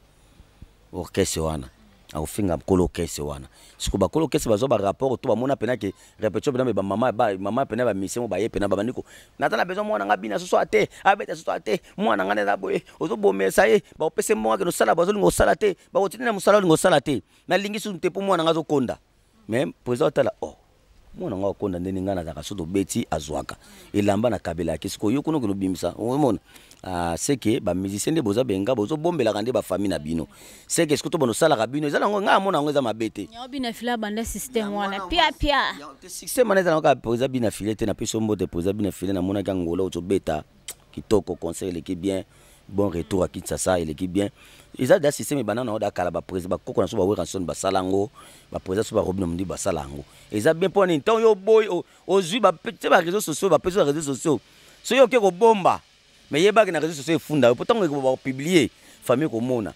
orchestre wana, akofinga nkolo orchestre wana. Siko bakolo orchestre bazwa barapport to bamona pena ke répétition pena me bamama mama pena bamission mo baye pena babandi ko naza na besoin mwana nga bina soso ate abeta soso ate mwana nga neza boye, ozobomesa ye, bakopesa mbongo akende osala, bazolinga osala te, bakotinda na mosala olinga osala te. Nalingi susu te mpo mwana nga azokonda. Mais président otala: "Oh, mwana nga akonda ndeni? Ngai nazalaka so tobeti, azwaka elamba na kabelaki. Sikoyo yo kuna okende obimisa." Omona seke bamusicien nde boza benga, bozobombelaka nde bafamille na bino. Seke siko to bono osalaka bino, eza nango, ngai amona yango eza mabe te. Yango bino fila banda système wana pia pia. Système wana eza nango kaka président bina file te. Napesi yo mbote, président bina file. Namonaki Angola ozobeta kitoko, concert eleki bien, bon retour à Kinshasa, eleki bien. Eza da système ebanda nango da kala. Baprésident, bakoko na so baweka soni basala yango, baprésident so barobino mondi basala yango. Eza bien mpo nini? Ntango yo boyi ozwi te baréseau sociaux, bapesi baréseau sociaux, soki oke kobomba, mais yebaki na réseau sociaux efunda yo, mpo ntango bapublie, famille komona: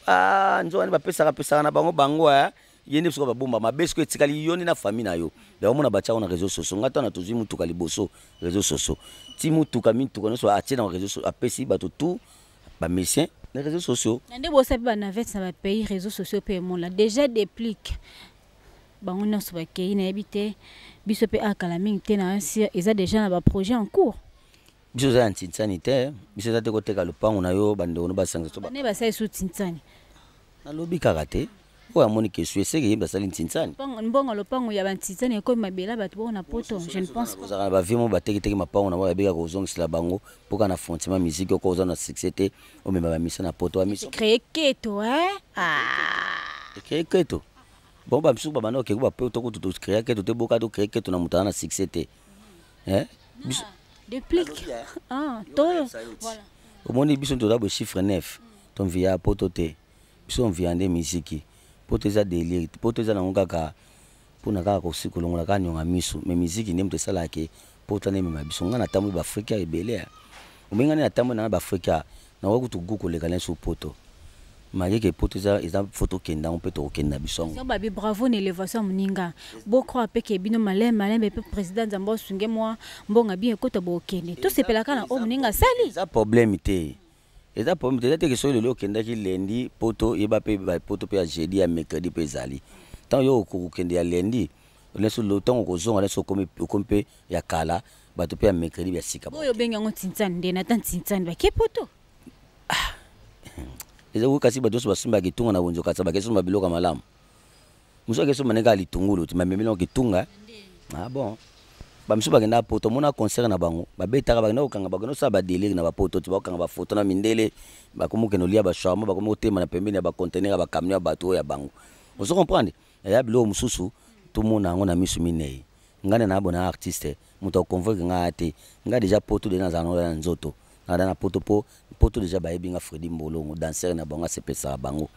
"Ah, nzo wana bapesaka pesaka na bango bango ye nde." Soki babomba mabe, soki etikali yo nde na famille na yo. Yango mona batia ngo na réseau sociaux. Ngai ntango tozwi mutuka liboso, réseau sociaux ti mutuka, mituka nyonso atie na réseau sociaux, apesi bato tout bamusicien na réseaux sociaux. Na nde bosala mpe banavette na bapays, réseaux sociaux mpe emona déjà déplique bango nyonso bakei. Nayebi te, biso mpe akala mingi te na si eza déjà na baprojet en cours. Biso eza ya ntinsani te, biso eza te koteka lopango na yo, bandeko no basangisa to. Bane basali so tintsani. Nalobi kaka te oyo amoni kesu eseke ye basali ntinsani. Mbongo lopango ya bantintsani ekomi mabela bato bongo na poto, je ne pense pas. Ozalaka na bavie mo batekiteki mapango na bango, babekaka kozongisela bango mpo kaka na frontiment musique oko oza na succès te, omema bamisa na poto, bamisa. Créer keto, hein? Ah. Ecréer keto. Bon, bamisusu babanda okeki bape tokutu tocréa keto te, boka tocréer keto na moto aza na succès te. Eh? Biso Déplique. Ah, to. Voilà. Omoni, biso toza boye, chiffre 9, tonviya poto te. Biso onviya nde miziki. Poto eza délire, poto eza nango kaka mpona kaka kolongola kaka nionga miso, mais miziki nde moto esalaka ke poto wana emema biso. Ngai natamboli baafrika ebele, obengi ngai natamboli nanga baafrika, nakoki kutu gu koleka na biso poto, malgré ke poto eza fo tokende yango mpe tokokende na biso yango. Babi, bravo na élévation ya moninga. Bocroire mpe ke bino malembe malembe mpe président Nzambe asunge mwa mbongo bien ekota, bokende. Tosepelaka na oyo moninga asali. Eza problème te, eza problème te. Eza te ke soki lelo okendaki lundi poto, yeba mpe poto mpe ya jeudi, ya mercredi mpe ezali. Ntango yo okokende ya lundi, leso ntango okozonga, leso okomi mpe ya kala, bato mpe ya mercredi ya sika. Oyo obengi yango ntintsani nde nata ntintsani bake poto. Eza kasi bato nyonso basumbaka kitunga na wenze, kasi bakesomba biloko ya malamu. Mosusu akesomba ndenge kaka litungulu ti mamemi nango kitunga. Ah bon, bamisusu bakenda poto, omona concert na bango babetaka, bakenda kokanga, bakenda kosala badélire na bapoto ti bakokanga bafoto na mindele, bakomi kokende kolia bashawarma, bakomi kotema na pembeni ya baconteneur ya bacamion ya bato oyo ya bango. Ozo comprendre? Eya biloko mosusu tomona yango na miso minei. Ngai na nabona artiste, moto akoconvaincre ngai te. Ngai déjà poto de nazala nango na nzoto, naza na poto mpo poto déjà bayebi nga Fredi Mbolongo, danseur na bango, asepesaka bango.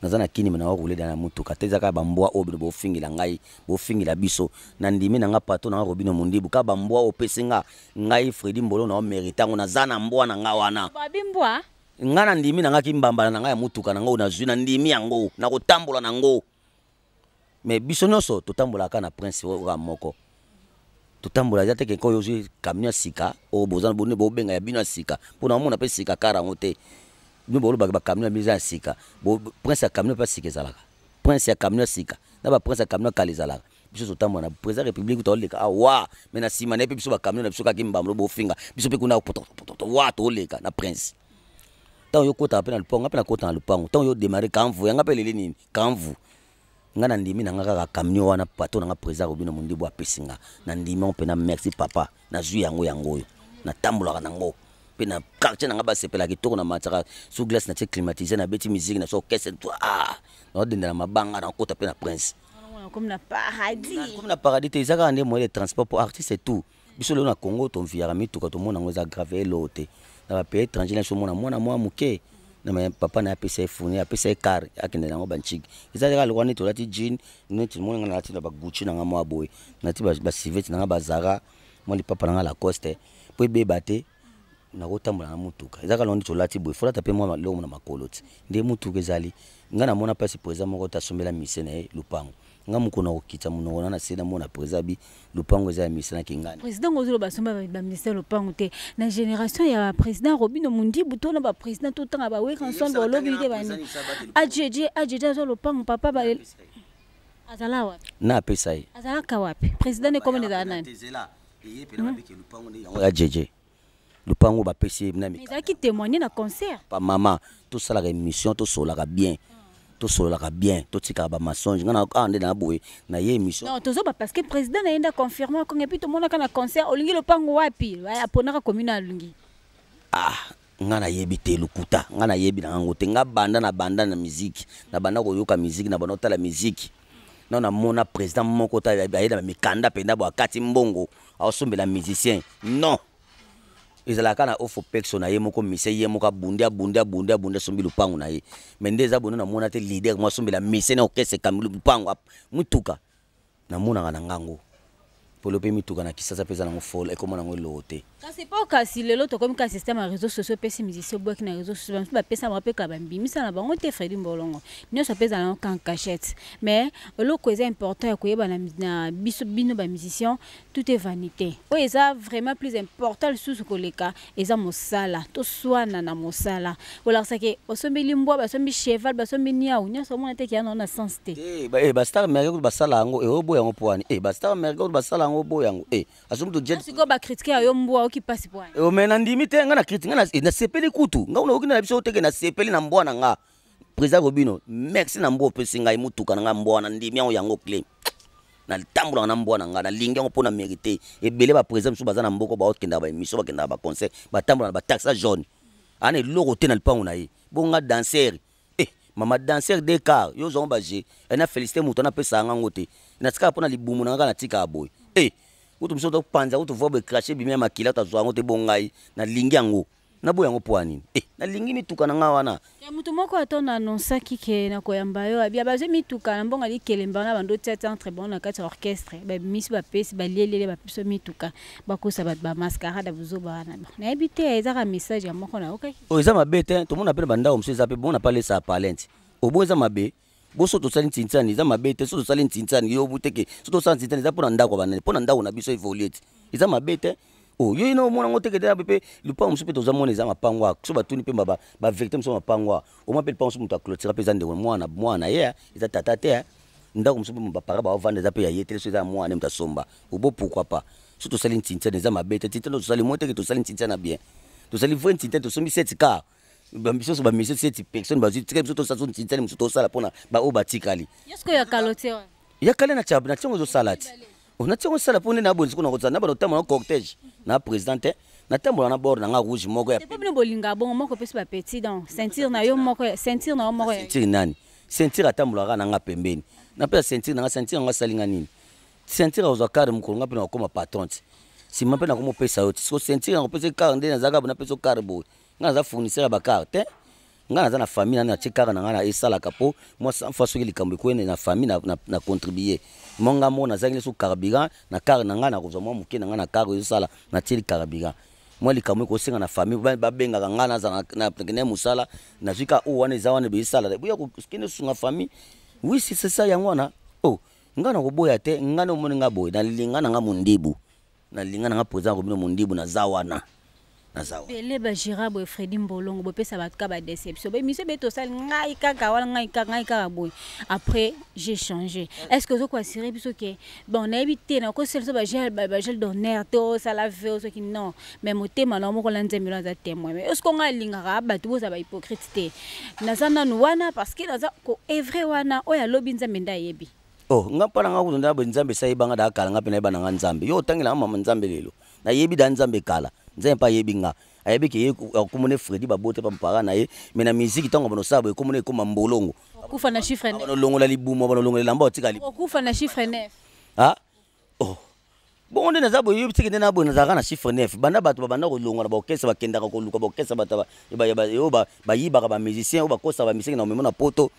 Naza na kini me naroule da na mutuka te. Eza kaka bambwa oyo bino bofingela ngai, bofingela biso. Na ndimi na nga pato na nga Robino Mondibu, kaka bambwa oyo opesi nga ngai Fredi Mbolongo na omérite yango. Naza na mbwa na nga wana. Babi mbwa. Nga na ndimi na nga kimbambala na ngai ya mutuka na nga oyo nazwi, na ndimi yango, na kotambola nango. Mais biso nyonso totambolaka na prince oyo moko totambola. Eza te ke oyo ozwi camion ya sika oyo boza bone bobenga ya bino ya sika, mpona omona mpe sika kara yango te. Bino bolobaka bacamion ya bino eza ya sika. Prince ya camion mpe ya sika ezalaka, prince ya camion ya sika na baprince ya camion ya kala ezalaka. Biso totambola na président république, toleka awa, mais na nsima na ye mpe biso bacamion na biso kaka mbambo bofinga biso mpe kuna potopoto wa toleka na prince. Ntango yo kotaka mpe na lupango, nga mpe nakota na lupango. Ntango yo démarre kamvu yanga mpe eleli nini kamvu, nga na ndimi na nga kaka camion wana pato na nga président Robino Mondibu apesi nga, na ndimi yango mpena. Merci papa, nazwi yango, yango oyo natambolaka nango mpe na quartier na nga basepela kitoko. Na mataka sous glace, natie climatisé, nabeti musique na so orchestre, ah, naodenda na mabanga, nakota mpe na prince. Comme na paradis. Comme na paradis te, eza kaka nde moyen de transport pour artiste et tout. Biso lelo na Congo tonviyaka mituka, tomona yango eza grave eloo te. Na bapays étranger na biso, omona mwana mwa moke na papa na ye apesa ye fourni, apesa ye car, akende nango banchiki. Eza kaka lokwa neti olati jean, neti moni nga nalati na bagucci na nga mwa boye, nati basurvêt na nga bazara, mwa lipapa na nga Lacoste mpo ebeba te. Nakotambola na mutuka, eza kaka neti olati boye, folata mpe mwa eloko na makolo ti nde mutuka ezali. Nga namona mpasi président moko te asombela mise na ye lupango. Nga mokolo na kokita monoko na se, namona président bi lupango eza ya mise na kingani. Président ozolo basomba baministère lopango te na génération ya président Robino Mundibu to na baprésident totanga baweka ensemble, olobi te bani ajeje ajeje azwa lopango papa ba azala wapi? Na apesa ye. Azalaka wapi président ne komona ezala nani? Yango ya jeje, lupango bapesi ye na ezalaki témoigner na concert. Pa mama, tosalaka émission, tosololaka bien, tosololaka bien, totikaka bamensonge. Nga awa nde na boye na ye émission. Non, tozoba parce que président na ye nde aconfirme kongo, et puis tomonaka na concert. Olingi lopango wapi? Aponaka commune alingi. Ah, nga nayebi te, lokuta. Nga nayebi na yango te. Nga banda na banda na musique, na banda koyoka musique, na banda kotala musique, na namona président moko ta aye na mikanda mpenza bo akati mbongo aosombela musicien. Non, ezalaka na ofo pexo na ye moko mise, ye moko abundi, abundi, abundi, abundi, asombi lupango na ye. Mais nde eza bono, namona te leader mo asombela mise na orchestre kambi lupango, mutuka. Namonaka na ngango polo mpe mituka na Kisasa mpe eza nango folo, ekoma nango eloko te. Kasi mpo kasi lelo tokomi ka système ya réseaux sociaux, epesi musicien obwaki na réseaux sociaux, bamosusu bapesa bango mpe kala bambimisa na bango te. Fredi Mbolongo nyonso mpe ezala nango kan cachette, mais eloko eza important ya koyeba na biso bino bamusicien, tout est vanité. Oyo eza vraiment plus important lisusu koleka eza mosala. Toswana na mosala, kolakisaki osombeli mbwa, basombi cheval, basombi niau, nyonso omona te keya nango na sens te. Bastar américain basala yango, oboya yango mpo wani? Bastar américain basala yango, oboya yango? Asombi to jet. Sikoyo bacritique ya yo mbwa, oki mpasi po wani? Mais nandimi te. Nga na critique, nga nasepeli kutu. Nga naoki na biso teke, nasepeli na mbwa na nga. Président Robino, merci na mbwa opesi ngai, mutuka na nga mbwa, na ndimi yango, yango clé. Natambolaka na mbwa na ngai, nalingi yango mpo na mérité. Ebele baprésident mosusu baza na mboka, baokendaka baémission, bakendaka baconcert, batambola na bataxi jaune, ana eloko te na lipango na ye. Bonga danser, mama danser de car yo ozwango baje na félicité moto wana apesaka ngango te. Natikaka mpo na libumu na nga kaka, natikaka boye. Kutu mosusu topanza kutu voa boye, bimi ya makila, tazwa yango te. Bo ngai nalingi yango, naboya yango mpo ya nini? Eh, nalingi mituka na ngai wana. Ya moto moko ata na annonçaki ke na koyamba yo, abia bazwi mituka na mbongo likelemba na bando tia tia entre bango na kati ya orchestre, babimisi, bapesi, balielele, bapesi mituka, bakosa bato, bamascarade ya buzoba wana. Bon, nayebi te, ezaka message ya moko nayokaki. Oyo eza mabe te. Tomona mpe na bandako mosusu eza mpe bona palesa ya palente obo, eza mabe. Boso tosali ntintiani, eza mabe te. So tosali ntintiani, yo buteke, so tosala ntintiani, eza mpo na ndako ya banani, mpo na ndako na biso évolue ti, eza mabe te. O yo ino omona yango teke te. Mpe lupango mosusu mpe toza mona eza mapango a so batuni mpe bavérité mosusu mapango a omwa mpe lupango mosusu moto aclôturer mpe eza ndeko mwana, mwana ye eza tata te. Ndako mosusu mpe bapara baovanda eza mpe ya ye te, so eza ya mwana moto asomba obo. Pourquoi pas? So tosali ntintiani, eza mabe te. Ntintiani tosali mo teke, tosali ntintiani na bien, tosali vrai ntintiani, tosombi 7 car, biso nyonso bamisi 7 personne bazwi tika. Biso tosala so ntintiani mosusu, tosala mpona baoyo batikali. Yo ya kalo te wana. Ya kale na tia na tiango ezosala ti na tiango esala mpo nde na boye. Sikoyo nakozala na bana otambola na cortège na président te, natambola na bord na nga rouge moko ya mpo bino bolinga bongo moko opesi bapetit, donc ceinture na yo moko, ceinture na yo moko. Ceinture nani? Ceinture atambolaka na nga pembeni, napesa ceinture na nga. Ceinture yango asalinga nini? Ceinture akozwa car mokolo nga mpe nakokoma patron ti nsima mpe nakomopesa yo ti. Siko ceinture nakopesa car nde nazalaka bo, napesa car boye. Nga naza fournisseur ya bacar te. Nga naza na famille nani, natie kaka na ngai na esalaka mpo mwa 100 fois soki likambo ekwene na famille na contribue mo. Nga mo nazangi so carburant na car na ngai, nakozwa mwa moke na ngai na car ezosala, natieli carburant. Mwa likambo ekosenga na famille, babengaka ngai, nazala nakende mosala, nazwi ka oyo wana eza wana boyesala, boya kokende sunga famille. Oui, c'est ça, yango wana. Oh, ngai nakoboya te. Ngai nde omoni ngai boye, nalinga na ngai mondibu, nalinga na ngai président Robinho Mondibu. Naza wana, naza wana. Ebele bagira boye, Fredi Mbolongo, bopesa bato ka badéception. Baémission be tosali, ngai kaka wana, ngai kaka, ngai kaka boye. Après j'ai changé. Est ce que ozokoassure biso ke bon, nayebi te, nakosala biso bagel d'honneur te, osala ve soki non, mais motema na moko na Nzambe aza témoin. Mais est ce que ngai alingaka bato bozala bahypocrite te? Naza nanu wana parce que naza koœuvrer wana oyo alobi Nzambe nde ayebi. Oh, nga mpa na nga kutu nde Nzambe esayebanga da kala. Nga mpe nayeba na nga Nzambe. Yo otangelanga mama Nzambe, lelo nayebi da Nzambe kala. Nzambe mpe ayebi nga, ayebi ke ye akomona Fredi babote pa mpara na ye. Me na miziki, ntango banosala boye, ekomona ekoma mbolongo. Okufa na chiffre. Banolongola libumu, banolongola elamba, otika. Okufa na chiffre 9. Ah oh, bongo nde naza boye, yobi tiki nde na boye, nazalaka na chiffre 9. Banda bato babanda kolongwa na baorchestre, bakendaka koluka baorchestre, bato oyo bayibaka bamusicien, oyo bakosaka bamusicien na omemo na poto.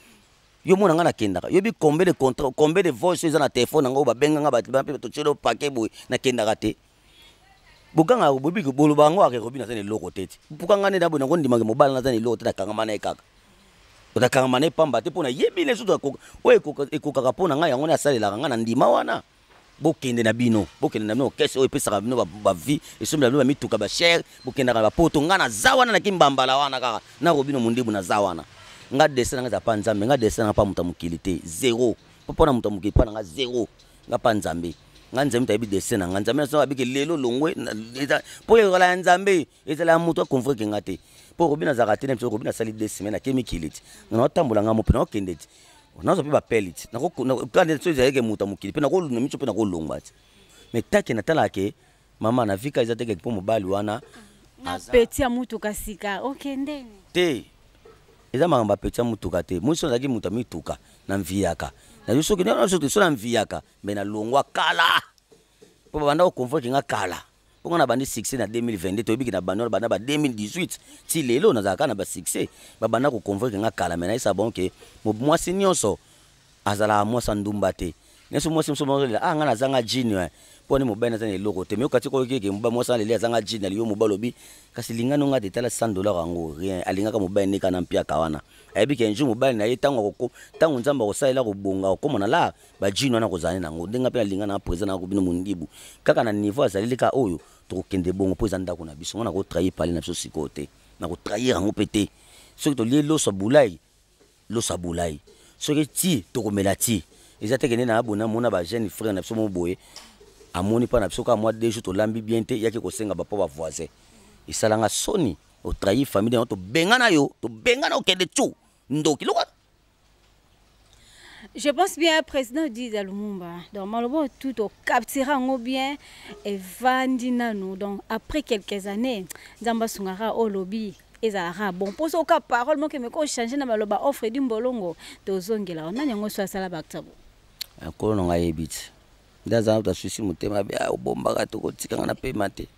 Yo mona nga nakendaka, yobi combien de contrat, combien de voice eza na telefone na nga oyo babenganga bato mpe totieli pake boye. Nakendaka te. Bokanga boyebi boloba yango ake Robi naza na eloko te ti mpuka nga nde na boye. Nakondimaka mobala naza na eloko te, nakangama na ye kaka, nakangama na ye pamba te mpo nayebi ne soto oyo ekokaka mpo na ngai, yango nde asalelaka ngai na ndima wana. Bokende na bino, bokende na bino orchestre oyo epesaka bino bavie, esombela bino bamituka bachere, bokendaka na bapoto. Ngai naza wana, naki mbambala wana kaka na Robino Mondibu. Naza wana. Nga destin na nga eza pa Nzambe. Nga destin na nga pa moto ya mokili te, zéro. Mpo mpo na moto ya mokili, mpo na nga zéro. Nga pa Nzambe. Nga Nzambe tayebi destin na nga. Nzambe naso abiki lelo longwe mpo ezala ya Nzambe, ezala ya moto aconvaincre nga te. Mpo Robino azalaka te na biso. Robino asali 2 semaines ake mikili ti nga naotambola nga mo mpe naokende ti nazwa mpe bapele ti so ezalaki moto ya mokili mpe nakoluna miso mpe nakolongwa ti. Mais take natalaka ke mama na vika eza teke mpo mobali wana. Na petit ya mutuka sika okende. Te, eza makambo ya petit ya mutuka te. Mosi azalaki moto ya mituka na mviyaka nayo soki so na mviyaka me nalongwa kala mpo babanda koconvoquer nga kala mpo nga na bandi succès na 2022. Toyebiki na bandi wana banda ba 2018 ti lelo nazalaka na basuccès. Babanda koconvoquer nga kala, me nayesa bon ke mwasi nyonso azalaka mwasi ya ndumba te. Nyonso mwasi mosusu bazolela: "Ah, nga nazanga jini mpo ni mobali naza na eloko te." Me okati koyoki eke mobali mwasi aleli azanga jini, aliyo mobali olobi kasi lingani nga te. Tala 100 $ yango rien. Alingaka mobali ndeka na mpiaka wana, ayebi ke un jour mobali na ye, ntango ntango Nzambe akosalela kobonga, akokóma na lar bajini wana kozala nango. Ndenge mpe nalinga na président na bino Mondibu kaka na niveau azaleli kaka oyo tokokende bongo mpo eza ndako na biso. Nga nakotrahir pale na biso sikoyo te, nakotrahir yango mpe te. Soki tolie loso ya bulai, loso ya bulai, soki ti tokomela ti eza te. Kende na abona mona bajeune frère na biso mo boye, amoni mpa na biso kaka mwa 2 jours tolambi bien te, yaki kosenga bapo bavoisin. Esalanga soni. Otrahir famille yango, tobengana yo, tobengana, okende tu ndoki loka. Je pense bien, président Diza Lumumba. Donc, malobo tout au captera bien evandi nanu. Donc, après quelques années, Nzamba sungara au lobby ezalaka bon mpo soki oka parole moko emeki ochange na maloba offre di mbolongo, tozongela nani yango so asala baktabo. Nkolo na ngai ayebi ti. Nde aza na asuisi motema be, obombaka te, okotikanga na pema te,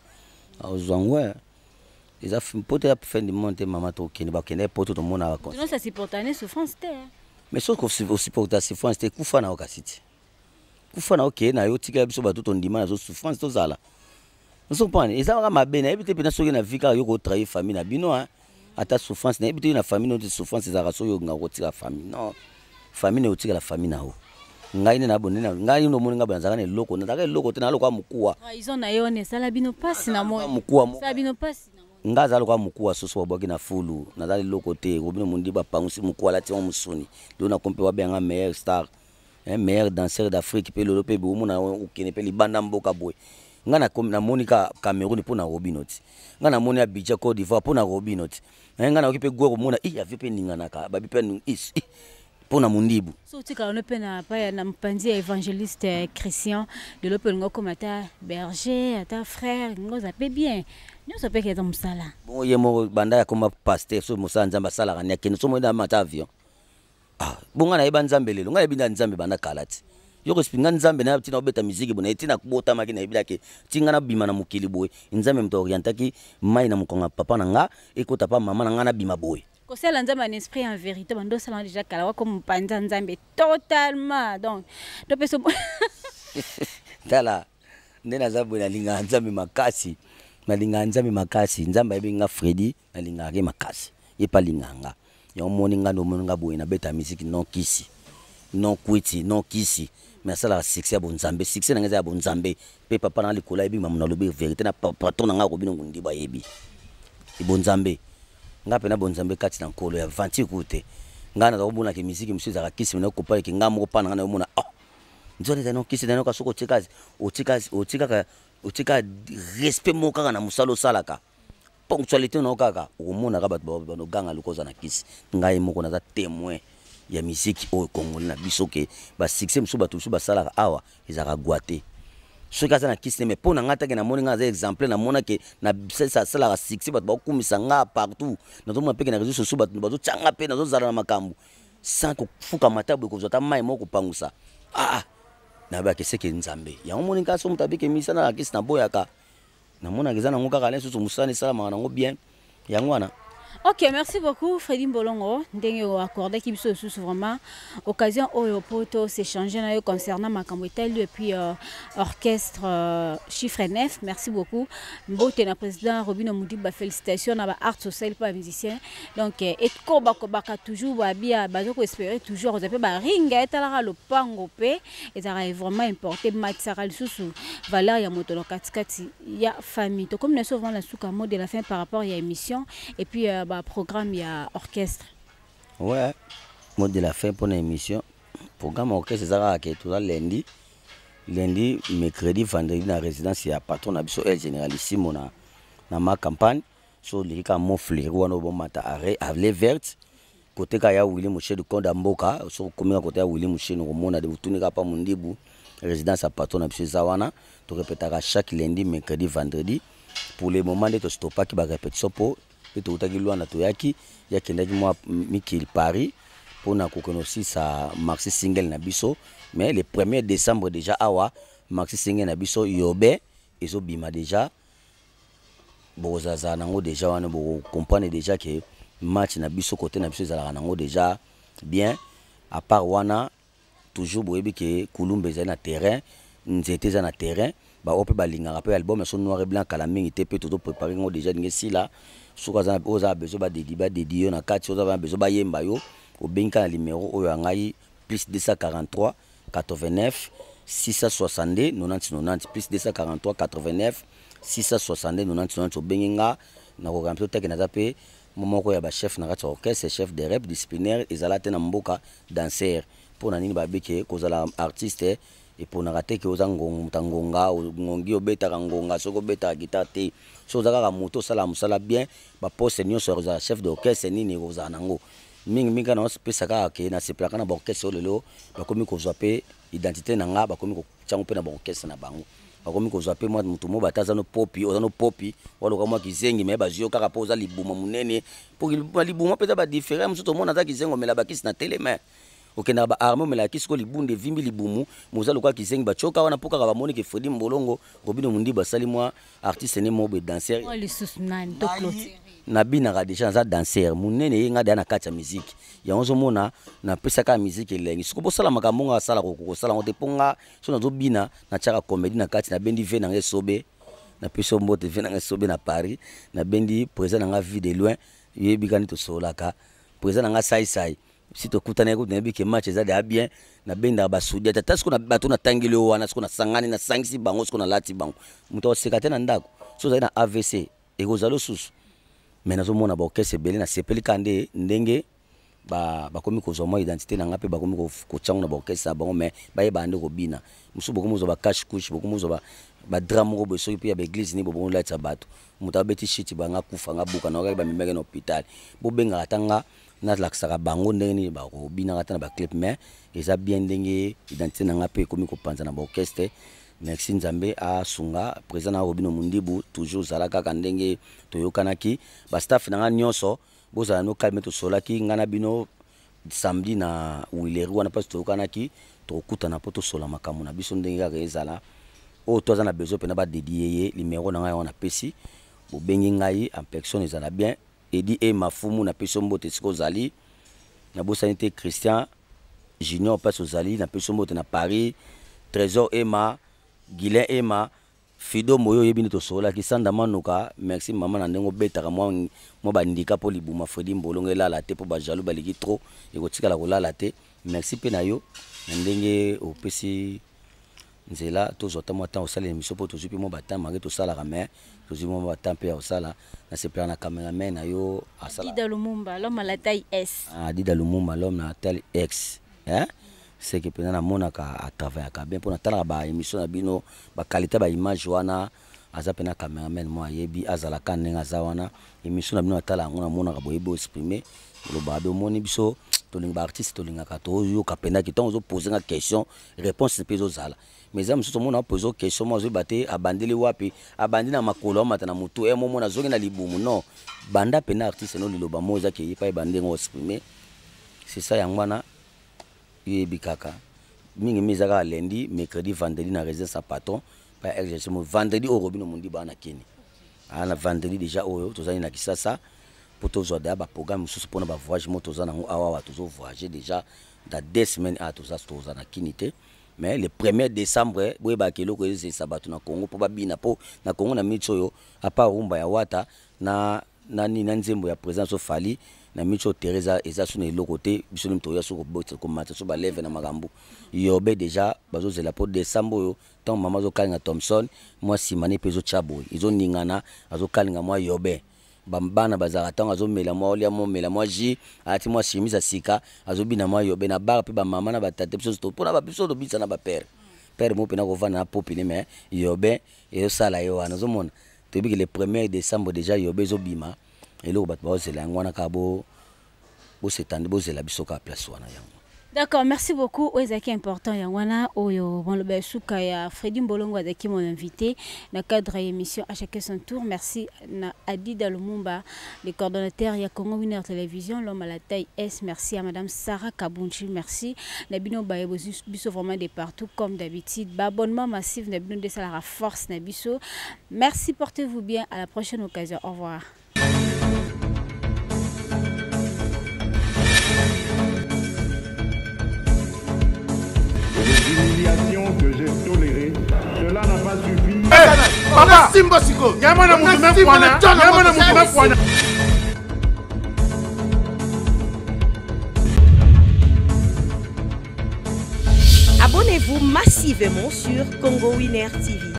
akozwa ngo. Eza poto ya fin du monde te, mama. Tokende, bakende poto, tomona. Ça supporte ne souffrance te. Mais soki osupporta souffrance te, kufa na yo kasi te, kufa na yo, keye na yo, tikela biso bato tondima nazo souffrance tozala. Ozocomprendre? Eza kaka mabe, nayebi te mpena soki na vie kaka yo kotrahir famille na bino. Ata souffrance, nayebi te na famille no te, souffrance ezalaka soki olingaka kotika famille. Non, famille na otikala famille na yo. Ngai nde nabonde, ngai nde omoni ngai nazalaka na eloko, nazalaka eloko te, naloka mokuwa. Trahison na ye wana esala bino mpasi na moi? Mokuwa. Esala bino mpasi? Ngai aza lokola mokuwa soso babwaki na fulu. Naza eloko te. Robino Mondi bapangusi mokuwa, alati yango mosuni. Lelo nakomi mpe babenganga meilleur star, meilleur danseur d'Afrique. Mpe lelo mpe bomona okende mpe libanda mboka boye, ngai namoni ka Cameroun mpo na Robino ti. Ngai namoni Abidjan, Côte d'Ivoire, mpo na Robino ti. Ngai nayoki mpe gwe komona i avie mpe eninganaka babi mpe mpo na Mondibu. So otikala no mpe na pa na mopanzi ya évangéliste Christian, lelo mpe olingi okóma ata berger, ata frère, olingi oza mpe bien, nyonso mpe eza mosala. Bongo ye moko banda akoma pasteur, so mosala Nzambe asalaka ni akende so moyenda amata avion. Ah, bonga nayeba Nzambe lelo, ngai nayebi nda Nzambe banda kala ti. Yo koexpliquer nga Nzambe na ntina obeta miziki boye, ntina botamaki, nayebelaki ti nga nabima na mokili boye. Nzambe moto orientaki mai na mokongo ya papa na nga, ekota pa mama na nga, nabima boye. Kosala Nzambe en esprit, en vérité, bando osala déjà kala, wakoma mopanzi ya Nzambe totalement, donc topesa. Tala nde naza boye, nalingaka Nzambe makasi, nalingaka Nzambe makasi. Nzambe ayebi nga, Fredi, nalingaka ye makasi, ye mpe alingaka nga. Yango omoni nga nde omoni nga boye, nabeta misiki non kisi, non kwiti, non kisi, mais asalaka succès ya bonzambe. Succès na ngai eza ya bonzambe. Mpe papa na nga likolo ayebi mamu, nalobi vérité na patron na ngai akobino Ngundibo, ayebi bonzambe. Nga mpe na bonzambe kati na nkolo ya venture kutu te. Ngai naza komonaka misiki mosusu ezalaka kisi, me nakopalaki ngai moko mpa na ngai nayomona, oh, nzona ezali no kisi nayoka. Soki otika otika otikaka otika respect moko kaka na mosala osalaka, ponctualité na yo kaka, okomonaka bato banoganga lokola oza na kisi. Ngai moko naza témoin ya misiki oyo congolais na biso ke basuccès mosusu bato mosusu basalaka awa ezalaka gwa te. Soki aza na kisi te, mais mpo na ngai take namoni ngai aza exemplaire. Namona ke asalaka succès, bato bakokumisa nga partout. Nazomona mpe ke na réseau sociaux bato bazotyanga mpe nazozala na makambo sans kofukama ta boye, kozwa ata mai moko kopangusa. Ah, nayebaka eseke Nzambe yango moni ngai. So moto abike misala na kisi, naboyaka, namonaka eza nango kaka lisusu mosala esalamaka nango bien, yango wana. Ok, merci beaucoup Freddy Mbolongo, ndenge accordé ki biso lisusu vraiment occasion oyo po to s'échanger na yo concernant makambo etali et puis orchestre chiffre 9. Merci beaucoup. Mbote na président Robino Mudiba, félicitations na ba art social pa musicien. Donc ekoba kobaka toujours ba bia bazo ko espérer toujours oza pe ba ringa etalaka lopango pe ezalaka vraiment importé, matisaka lisusu valeur ya moto na katikati ya famille. To comme na souvent na suka, mot de la fin par rapport ya émission et puis ba programme ya orchestre. Ouais, mot de la fin pour l'émission, programme orchestre eza kaka ke toza lundi, lundi, mercredi, vendredi na résidence ya patron na biso El Généralissimo na ma campagne. So oleki kaka mot fleuri wana, obomata arrêt allée verte, kote kaka ya Willi Musheni konda mboka. So okomi kaka kote ya Willi Musheni, okomona de otuni kaka pa Mondibu, résidence ya patron na biso eza wana. Torepetaka chaque lundi, mercredi, vendredi. Pour le moment nde tostopaki barépétition mpo mpe toutaki Lwanda, toyaki, yakendaki mwa mikili Paris mpona kokende osisa maxi single na biso. Mais le 1er décembre déjà awa maxi single na biso Yobe ezobima déjà, bokozala nango déjà wana, bokocomprendre déjà ke match na biso kote na biso ezalaka nango déjà bien. À part wana, toujours boyebi ke Kulumba ezali na terrain, nzete eza na terrain. Baoyo mpe balingaka mpe album ya so noir et blanc, kala mingi te mpe tozoprépare yango déjà, ndenge esila. Soki oyo oza na besoin badedi, badedi yo na kati. Oza na besoin bayemba yo, obengi kaka na numéro oyo ya ngai: plus 243 89 662 90 90, plus 243 89 662 90 90. Obengi nga, nakoka mpe otake. Naza mpe moko ya bachef na kati ya orchestre, chef de rep disciplinaire ezala te na mboka danser. Mpo na nini babike kozala artiste eponaka te ke oza moto ya ngonga, ngongi obetaka ngonga, soki obetaka guitare te. So oza kaka moto osalaka mosala bien, baposte nyonso ya kozala chef d'orchestre nini ekozala nango mingimingi. Kaka naopesa kaka ke nasepelaka na baorchestre oyo lelo bakomi kozwa mpe identité na nga, bakomi kotiango mpe na baorchestre na bango, bakomi kozwa mpe mwa motu mo bata aza no popi, oza no popi waluka mwa kizengi, me bazwi yo kaka mpo oza libuma monene, mpo libuma mpe eza badifférent mosusu. Tomona aza kizengi, omela bakisi na teleme. Okendaka ba arme, omelaka kisi ko libundu evimbi libumu, moza lokola kizengi batioka wana mpo kaka bamoni ke Fredi Mbolongo, Robino Mundibu asali mwa artiste ne moko boye danser. Mwa lisusu nani to clôturer? Nabinaka deja, naza danser monene, ye nga deya na kati ya musique. Yango ozomona napesaka ya musique elengi. Soki bosala makambo nga asala, kosala yango te, mpo nga so nazobina natiaka comédie na kati. Nabendi ve nanga esobe, napesi yo mbote, ve nanga esobe na Paris. Nabendi président nanga vie de loin, yebi kani tosololaka, président nanga saisai si tokutanaki kutu, nayebi ke match eza deja bien. Nabendaka basudi ata siko na bato natangeli oyo wana, siko nasangani, nasangisi bango, siko nalati bango. Moto akoseka te na ndako so ozali na AVC, ekozala lisusu. Mais nazomona baorchestre ebele, nasepeli kaka nde ndenge bakomi kozwa mwa identité na nga mpe bakomi kotyango na baorchestre na bango. Mais bayebaka nde kobina mosusu, bokomi kozwa bacache couche, bokomi kozwa badra moko boye, soki mpe ya baeglise nini, bobongo latisa bato. Moto abeti shiti, banga kufa, nga buka na kaki, bamemaki na hôpital. Bobengaka ata nga, nalakisaka bango ndenge nini bakobinaka ata na baclip. Mais eza bien ndenge identité na nga mpe ekomi kopanza na baorchestre. Merci, Nzambe asunga président na Robino Mundibu, toujours zala kaka ndenge toyokanaki. Bastaff na nga nyonso, bozala no calme. Tosolaki ngai na bino samedi na wileri wana, mpasi toyokanaki tokokutana mpo tosola makambo na biso ndenge kaka ezala. Oyo to aza na besoin mpena badedie ye, numéro na ngai yango napesi, bobengi ngai en personne, ezala bien. Edi e Mafumu, napesi yo mbote esika ozali. Nabosani te Christian Junior, mpasi ozali, napesi yo mbote na Paris. Trésor Ema, Guilin Ema, Fido Moyo, oyebi nde tosololaki. Sanda Manuka, merci mama na ndenge obetaka mwa bandika mpo libuma Fredi Mbolongo elala te, mpo bajaloux baliki trop, ekotikala kolala te. Merci mpe na yo na ndenge opesi nzela tozwa ta mwa temps osala émission, mpo tozwi mpe mwa batemps make tosalaka, mais tozwi mwa batemps mpe ya kosala. Nasepelaka na cameraman na yo asala. Dida Lumumba, l'homme à la taille S. Ah, Dida Lumumba, l'homme na taille X, hein? Seke mpenza namonaka atravaillaka bien, mpo natalaka baémission na bino, baqualité baimage wana. Aza mpena cameraman mo ayebi, azalaka ndenge aza wana. Émission na bino natala yango, namonaka boyebi oexprime, olobaka be. Omoni biso tolinga baartiste, tolingaka toyoka mpendaki ntango ozopose nga question, réponse mpe ezozala. Mais eza mosusu omona opose question mo, azoyeba te abandeli wapi, abandi na makolo, amata na motu e momona, azongi na libumu. Non, banda mpena artiste no liloba mo eza ke ye pa yeba ndenge oexprime. C'est ça, yango wana yoyebi kaka mingi eza kaka lundi, mercredi, vendredi na résidence ya patron pa exercice mo. Vendredi oyo Robino Mondi baa na kini aa na vendredi déjà oyo tozali na Kisasa mpo tozwa deya baprogramme mosusu mpona bavoyage mo toza nango awa. Awa tozovoyage déjà dans 2 semaines awa, toza na kini te. Mais le 1er décembre, boyebaka eloko ezezisa bato na Congo mpo babina, mpo na Congo na miti oyo apa rumba ya wata na nani na nzembo ya président so Fali na miti oyo tere eza so na eloko te. Biso nini toya so komata so baleve na makambo yobe déjà bazozela mpo décembre oyo, ntango mama azokalinga Thomson mwa nsima ne mpe ezotya boye, ezoningana, azokalinga mwa yobe. Bana bazalaka ntango azomela mwa olia mwa omela mwa jus, alati mwa chemise ya sika, azobina mwa yobe na bar. Mpe bamama na batate, biso mpona biso tobisa na bapere pere mo mpena kovanda na popine, mais yobe ezosala ye wana. Ozomona toyebi ke le 1er décembre déjà yobe ezobima. Eloko bato baozela yango wana kaka, bosetande, bozela biso kaka place wana yango. D'accord, merci beaucoup. Oyo ezalaki important yango wana oyo maloba ya suka ya Fredi Mbolongo, azalaki mon invité na cadre ya émission à chacun son tour. Merci na Adida Lumumba, le coordonnateur ya Congo Winner Télévision, l'homme à la taille S. Merci à madame Sarah Kabunchi, merci na bino baye biso vraiment de partout comme d'habitude. Ba abonnement massif na bino nde esalaka force na biso. Merci, portez-vous bien, à la prochaine occasion. Au revoir. Les humiliations que j'ai tolérées, cela n'a pas suffi. Papa Simba siko. Nyama na mutu me fwana. Nyama na mutu me fwana. Abonnez-vous massivement sur Congo Winner TV.